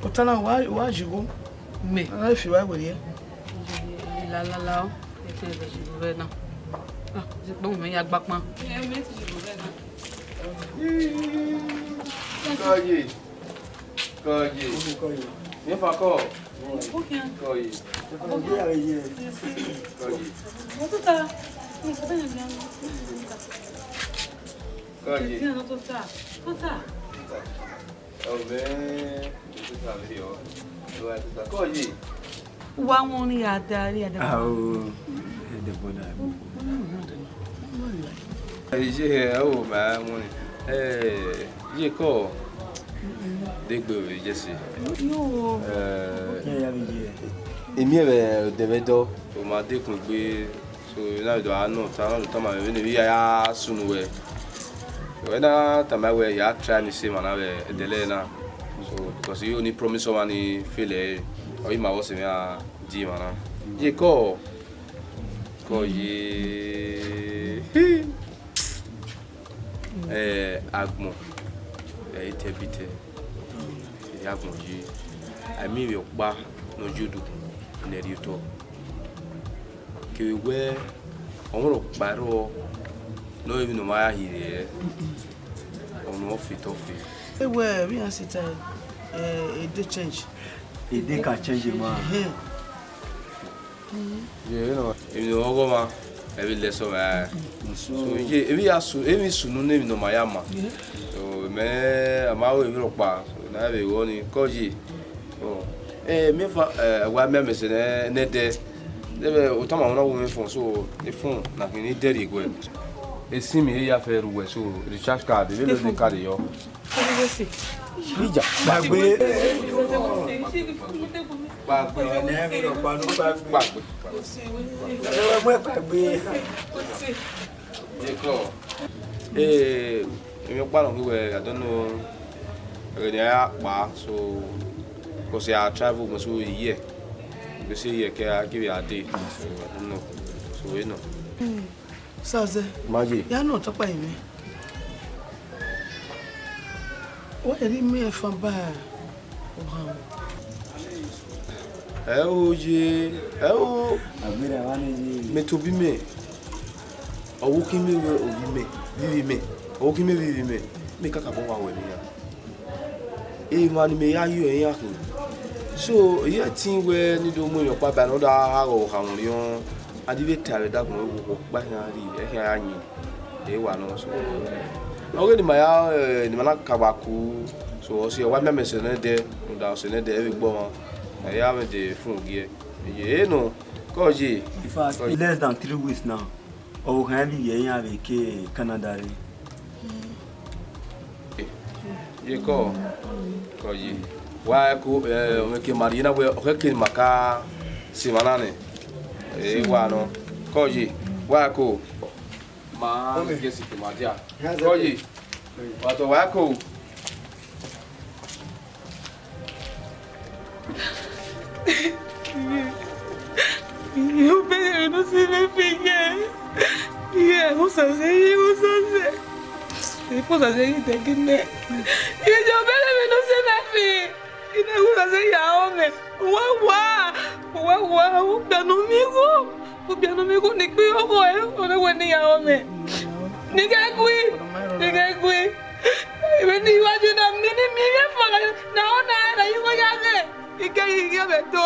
Ota na wa, wa jigho. Mẹ. Ana fi wa wẹrẹ. La, la, la, o. Ete ẹvẹ jigho vẹ na. Ah, ti kpọnmwẹ mẹ ya gba kpan. Ẹ, mẹ ti jigho vẹ na. Kọye. Kọye. Kọye. Miẹn fan kọ. Kọye. Kọye. Kọye. Kọye. Kọye. Wa wọn ni ya da, ya da. Ah, oh, eh, the border. Eh, ye, eh, oh, ma wọn ni. Eh, ye kọ. De gbe we Jesse. Yo. Eh, emi ẹmwẹ odẹ mwẹ dọ. O ma dekun gbe. So, na do a nọ, ta na do tama vbene vbe ya, ya sunu wẹ. Wẹ na tama wẹ ya try ni se emwa na vbe ẹdẹlẹ na. So, because you only promise someone ni fail ẹ, ọ i ma vbọ sẹ mwẹ a di emwa na. Ye kọ, kọ ye. Eh, agbọn, ẹ i tẹ bi tẹ, ẹ i agbọn yi. A miẹn emwi ọkpa ne ọ ye odugbu ne ẹ rhie otọ. Kevbe wẹ, ọmwa rhọkpa rrọọ ne ọ re emwi ne ọ ma ya hi rre, ọmwa ọ fi tọ fi. Ewẹ, vbe iran sita, eh, e dey change. E dey ka change, ma. Ẹhẹn. Ye, emwi ne ọ ghọmwa, ẹ vbe lẹ sẹ ọmwa. So, ye, emwi ya su, emwi sunu ne emwi ne ọ ma ya ma. So, mẹ, a ma ru emwi rhọkpa, so, na vbe ru ọnii, kọ ye. So, eh, miẹn fan, eh, wa miẹn mẹ sẹ nẹ, nẹ ẹdẹ. Nẹ vbe otama na wo mwẹ phone, so, e phone na khin ni dẹrriẹ guẹ. E sim e ya fẹ ru wẹ, so, recharge card, vbe lo ni card yọ. Ija, gbàgbé. Gbàgbé. Gbàgbé. Ẹ wẹ mu ẹ gbàgbé. Ye kọ. Eh, emwi ọkpa nọ khin wẹ, I don't know. Ẹghẹ ne a ya kpa, so, because I travel, so, yeah. They say, yeah, ke a give you a day. So, I don't know. So, you know. Sazẹ. Ma ye. Ya nọ tọkpa yẹn mẹ. Wa eri mẹ ẹfan ba ọhan. Ẹ o ye, ẹ o. Agbera wa ne ye. Mẹ tobọ mẹ. Ọvbokhan mẹ vbe ovbi mẹ, vbe ivbi mẹ. Ọvbokhan mẹ vbe ivbi mẹ. Mẹ kakabọ wa wẹ ne iran. Emwa ni mẹ ya yọ iran khin. So, I ya tin wẹ ne I do mu emwi ọkpa ba ne ọ da gha ghọghọ kha mwẹ orhiọn, a di vbe ta vbe dagbọn wẹ ọkpa khian rri, ẹ khian ya yin, ẹ wa nọ. So, ọ ghe ne ima ya, eh, ne ima na ka gba ku, so, ọ si ọ wa miẹn amẹ sẹ nẹ dẹ, rhunmwuda ọ sẹ nẹ dẹ, ẹ vbe gbe ọmwa, ẹ ya mwẹ de fun ogiẹ. Ye, ẹ nọ, kọ ye. In fact, less than three weeks now. Ọvbokhan vbe ivbi iran vbe ke Canada rre. Ye kọ, kọ ye. Wa ko, eh, ọmọ ke ma rhie na wẹ, ọ khẹke ne ima ka sẹ emwa na nẹ. Eh, wa nọ. Kọ ye. Wa ko. Ma, yes, ke ma dia. Kọ ye. Wa tọ wa ko. Iye obere vbe ne ọ sẹ mwẹ fi ye. Iye, Usazẹ, iye, Usazẹ. Iye, Usazẹ, iye, dẹgẹ nẹ. Iye, obere vbe ne ọ sẹ mwẹ fi. Iye, Usazẹ, ya họn mwẹ. Wa wa, wa wa, ugbẹn ne ọ miẹn igho, ugbẹn ne ọ miẹn igho ne ikpẹn ọghọ ẹre, ọ rre wẹ ne ya họn mwẹ. Ni ghẹ gui, ni ghẹ gui. Vbene I wa je na miẹn ne I miẹn evbiẹ fua na, na ọ na na ye igho ya ghẹ. I ke ghi ghi vbe do,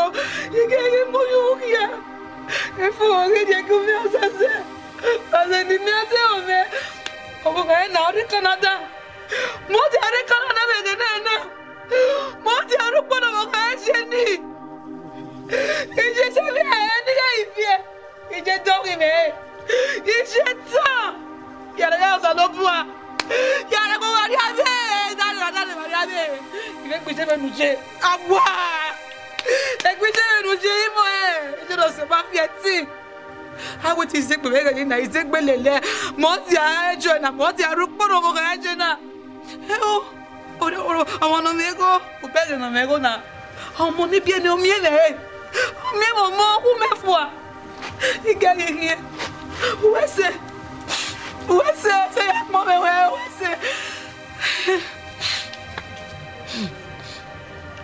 I ke ghi mu ye uwu khian. Efo ghi rhie gu mwẹ Osaze. Osaze ne I miẹn te mwẹ. Ọvbokhan na ọ rre Canada. Mẹ ọ dia rre Canada vbe ẹghẹ na na. Mẹ ọ dia rre ukpo ne ọvbokhan ẹse ni. I je sẹ vbe ẹre ne I gha viẹ. I je dọghe mwẹ. I je tan. Ya rre Osanobua. Ya rre ẹghẹ wa rhie avbe, dare wa, dare wa rhie avbe. I vbe gbe iye mwẹ ne u ye. Awa. I gbe iye mwẹ ne u ye, imọ ẹ. I je do sẹ ma fi ẹtin. A wẹ te izegbe vbe ẹghẹ na, izegbe lele. Mẹ ọ dia ẹjọ na, mẹ ọ dia rre ukpo ne ọvbokhan ẹse na. Ẹo, oro, oro, ọmọ ne ọ mwẹ igho, ubẹghe ne ọ mwẹ igho na. Ọmọ ne biẹ ne ọ miẹn mwẹ re. Ọ miẹn mwẹ ọmọ, ọ khu mwẹ fua. I gha ghi khian. Uwẹ sẹ. Uwẹ sẹ, sẹ ya kpọnmwẹ wẹ, uwẹ sẹ.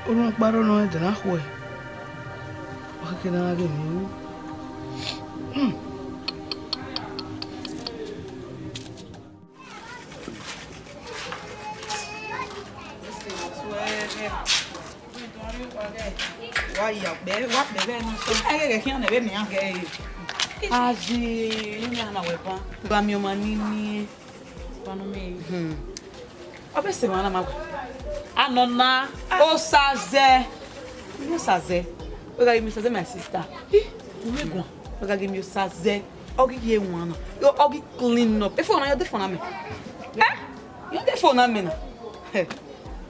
Orhunmwu ọkpa rre nọ ẹdẹ na khuẹ. Ọ khẹke ne a gha ghe miẹn ru. Hmm. Wa ya kpẹ, wa kpẹ vbe ẹnu sọ. Ẹghẹ khian nẹ vbe nian gẹ re. Aye, ne a na wẹ ban. Gba miẹn ọmwa ni miẹn. Wa nọ mẹ. Hmm. Ọ vbe sẹ emwa na ma wẹ. Anọ na, Osaze. Osaze. Wẹ gha ghi miẹn Osaze, my sister. Ih, u vbe guan. Wẹ gha ghi miẹn Osaze. Ọ ghi ye wan na. Yo, ọ ghi clean up. Efo na, yo de fo na mẹ. Eh? Yo de fo na mẹ na. Eh.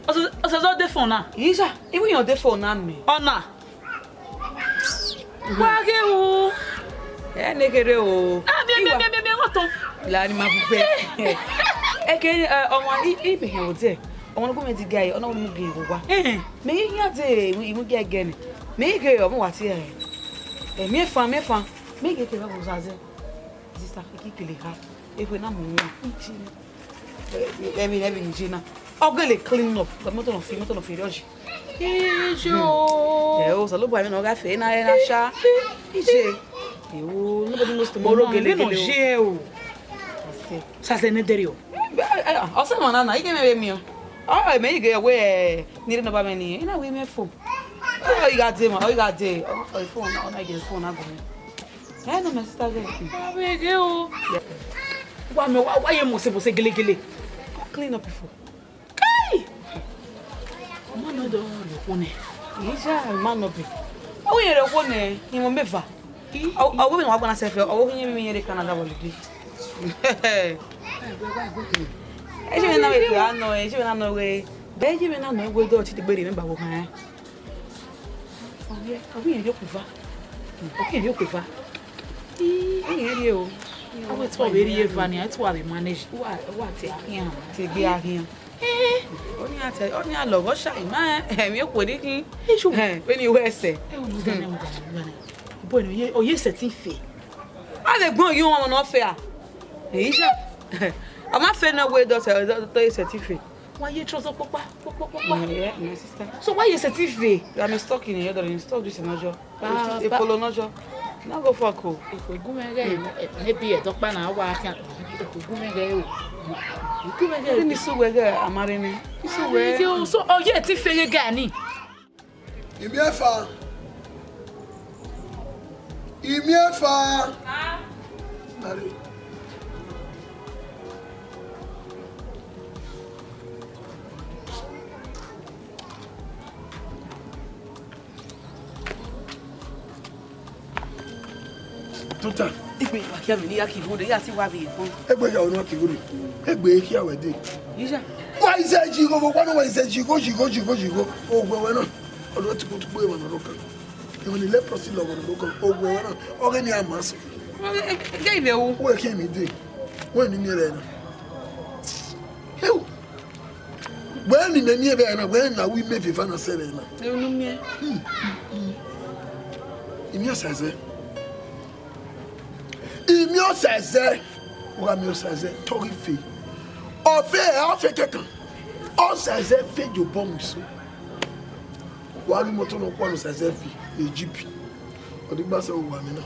Osaze, Osaze ọ de fo na. Iya, iwu yan de fo na mẹ. Ọ na. Wa ghe ru. Ẹ ne kherhe o. Ah, miẹn, miẹn, miẹn, miẹn, miẹn, ọtọn. La ni ma bu gbe. Eke, eh, ọmwa, i, i be hẹn odẹ. Ọmwa ne gu mẹ di ga, ọ na mu ghe owa. Eh. Mẹ i yan de, i mu ghe ghe nẹ. Mẹ i ghe ọmwa wa tie. Eh, miẹn fan, miẹn fan. Mẹ i ghe ke ba wo zaze. Sister, I ki kele ha. Ekhue na mu wọn. Ẹmwẹ, ẹmwẹ ni je na. Ọ gele clean up. Mọtọ nọ fi, mọtọ nọ fi rọji. Ijo. Ẹ o, Osanobua, ẹmwẹ ne ọ gha fe na, ẹ na sha. Ije. Ewo, nobody knows tomorrow. Gele, gele o. Osaze ne dẹrriọ. Ọ sẹ emwa na na, I ghe mwẹ vbe miẹn. Ọ, mẹ i ghe wẹ, ni rre ne ọ ba mwẹ ni, I na wẹ mwẹ fo. Ọ, I gha dee ma, ọ, I gha dee. Ọ, ọ, phone na, ọ na ghe phone na gu mwẹ. Ẹ nọ, my sister girl. Wa vbe ghe o. Wa mẹ, wa, wa ye mose mose gelegele. Go clean up before. Kai! Ọmọ nọ do rhie okhuo nẹ. Iya, ma nọ be. Ọ wẹ rhie okhuo nẹ, I mwẹ eva. Ọ, ọ wẹ ne wa gba na sẹ fẹ, ọ wẹ iye mwẹ rre Canada holiday. Ẹ jẹ mwẹ na wẹ ke a nọ, ẹ jẹ mwẹ na nọ wẹ. Bẹ ẹ jẹ mwẹ na nọ wẹ do ti degbe rhie mwẹ ba wo khan. Ọ wẹ, ọ wẹ iye rhie okhuo eva. Ọ wẹ iye rhie okhuo eva. Ii, ọ wẹ rhie o. Ọ wẹ te ọ vbe rhie eva ni, te wa vbe manage. Wa, wa te a khian. Te gbe a khian. Eh. Ọni a te, ọni a lọghọ sha ima, eh, emwi okhuo ni khin. Isu. Eh, vbene I wẹ sẹ. Eh, u dẹ nẹ, u dẹ nẹ, u dẹ nẹ. Boy, no, ye, ọ ye sẹtin fe. A lẹ gbọn ye ọmọ nọ fe a. Eyi sha. A ma fe na wẹ dọ sẹ, dọ, dọ ye sẹtin fe. Wa ye trouser kpokpa, kpokpa, kpokpa. Mm, yeah, my sister. So wa ye sẹtin fe? I'm stuck in here, darling. Stuck this in Ojo. Ba, e ba. Polo nọjọ. Na go fuck o. Ekhue gu mwẹ ghẹ, maybe ẹdọkpa na wa khian. Ekhue gu mwẹ ghẹ o. Gu mwẹ ghẹ. Ni su wẹ ghẹ amare ni. Ni su wẹ. Ike o, so ọ ye ti fe ghe ga ni. Imiẹfa. Imiẹfa. Are. Tota. Igbe wa kia mi ni ya ki gode, ya ti wa bi fun. Egbe ya onu ki gode. Egbe kia wẹ de. Iya. Wa ize ji go, wa no wa ize ji go, ji go, ji go, ji go. O gbe wẹ na. Ọdọ ti ko tukpo ema na roka. Ema ni leprosy lọ wẹ na roka. O gbe wẹ na. Ọghe ni a ma so. Ge ibe wu. Wẹ kia mi de. Wẹ ni mi rẹ na. Ewu. Wẹ ni mẹ miẹn vbe na, wẹ na wi mẹ vbe va na sẹ vbe na. Unu miẹn. Hmm, hmm, hmm. Imiẹn Osaze. Imiẹn Osaze. Wa miẹn Osaze, tọghe ife. Ọ fe, ọ fe kẹkan. Osaze fe ye obọ mu iso. Wa ghi moto nọ kua ne Osaze fi, Egypt. Ọ di gba sẹ owa mẹ na.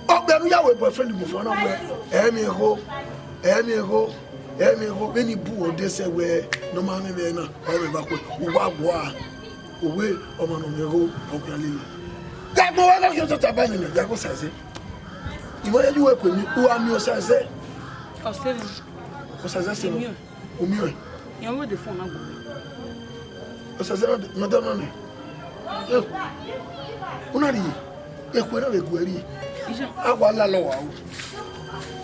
Ọ gbe ẹnu ya wẹ boyfriend mu fo na wẹ, ẹ miẹn egho. Ẹ miẹn igho, ẹ miẹn igho, vbene I bu ọdẹ sẹ wẹ ne ọ ma mwẹ vbe na, ọ mwẹ vbe akhuẹ, uwa wa, uwẹ ọmwa ne ọ mwẹ igho, ọ khian lele. Ya gbẹn wẹ gha khian tota ba nene, ya gha Osaze. I wa ya ye uwẹ kue mi, u gha miẹn Osaze. Ọse mwẹ. Osaze sẹ I miẹn ọẹn. U miẹn ọẹn? Irẹn ọghe de fọn na gbọgbọ. Osaze na de, irẹn ọdọ na nẹ. Eh, u na rhie, ekhue na vbe gu ẹre rhie. Iye. A wa lalọ wa o.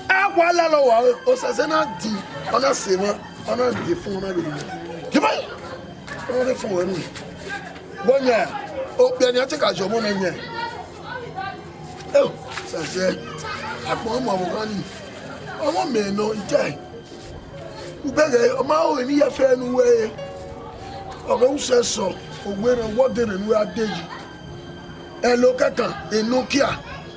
A wa lalọ wa o. Osaze na di, ọ na sẹ emwa, ọ na de fọn, ọ na vbe rhie. Gimai! Ọ na de fọn wẹ nu. Wẹ yan, okpia ni a te ka jọ ọmọ na yan. Eh, Osaze, agbọn ọmọ avbe ọghan ni. Ọmọ mẹ nọ, I ta ẹe. Ubẹghe, ọ ma ho emwi iyẹfe ne uwẹ re. Ọ ghẹ usẹ sọ, owerriẹ, wẹ ọdẹrẹ ne uwẹ a de yi. Ẹlo kẹkan, Nokia,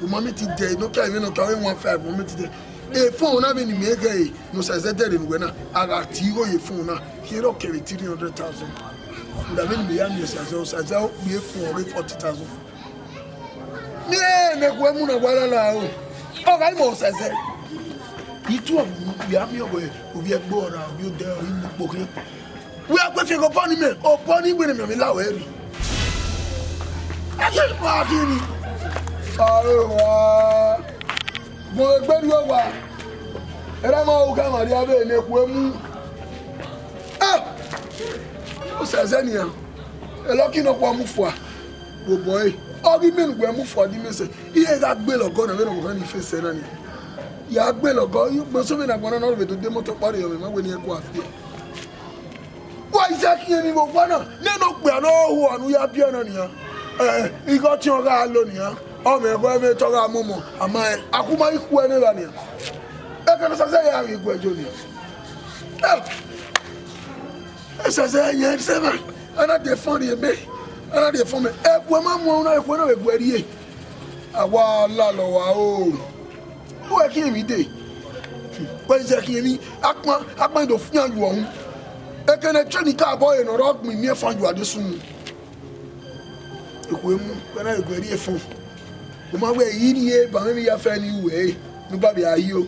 u ma miẹn te dẹ, Nokia, emwi Nokia, one one five, u ma miẹn te dẹ. Efọn na vbe ne imẹ ghẹ re, ne Osaze dẹrẹ ne uwẹ na, a gha tie igho ye efọn na, khian ọ kevbe three hundred thousand. Uda vbene imẹ ya miẹn Osaze, Osaze ọ kpia efọn ọghe forty thousand. Miẹn ne ekhue mu na wa lala o. Ọ gha i mẹ Osaze. Itu ọvbu ne u ya miẹn ọghe ovbi ẹgbe ọra, ovbi odẹ ọre, I mu kpo khian. Wẹ a kue fian ghe obọ ni mẹ, obọ ni wẹ ne mẹ la ruẹ rri. Ẹ kẹ wa khin ni. Aro wa. Mo egbe rri owa. Erha ma ru kha ma rria vbe ne ekhue mu. Ah! Osaze nian. Elọki nọkhua mu fua. Vbe obọ ẹre. Ọ ghi miẹn ne uwẹ mu fua di mẹ sẹ. Iran gha gbe lọgọ na vbene ọvbokhan ni fẹsẹ na nian. Ya gbe lọgọ, I gbe sẹ vbene agbọn na nọ vbe do de moto kpa rriọ mwẹ, ma wẹ ne iran kua fiẹ. Wa i sẹ khian emwi vbe owa na, nene okpia ne ọ ho anu ya biẹ na nian. Eh, igho ọtiẹn ọ gha lo nian, ọ mwẹ ẹghẹ ọmwẹ te ọ gha mu ọmọ, ama rẹn, a khu ma i khu ẹre evba nian. Ekene Osaze ya ghi guẹ yo nian. Eh, Osaze ya sẹ evba, a na de fọn rhie mẹ, a na de fọn mẹ. Ekhue ma mu ọna, ekhue na vbe guẹ rrie. A wa lalọ wa o. Wẹ khian emwi dee. Wẹ i zẹ khian emwi, akpan, akpan do fian yu ọhun. Ekene train ka bọ ẹre ne ọ rọ gbin imiẹnfan yu ade sunu. Ekhue mu, wẹ na vbe guẹ rrie efọn. U ma wẹ i rrie ba mwẹ emwi iyafẹ ne I ru ẹre, ne u ba vbe a yo.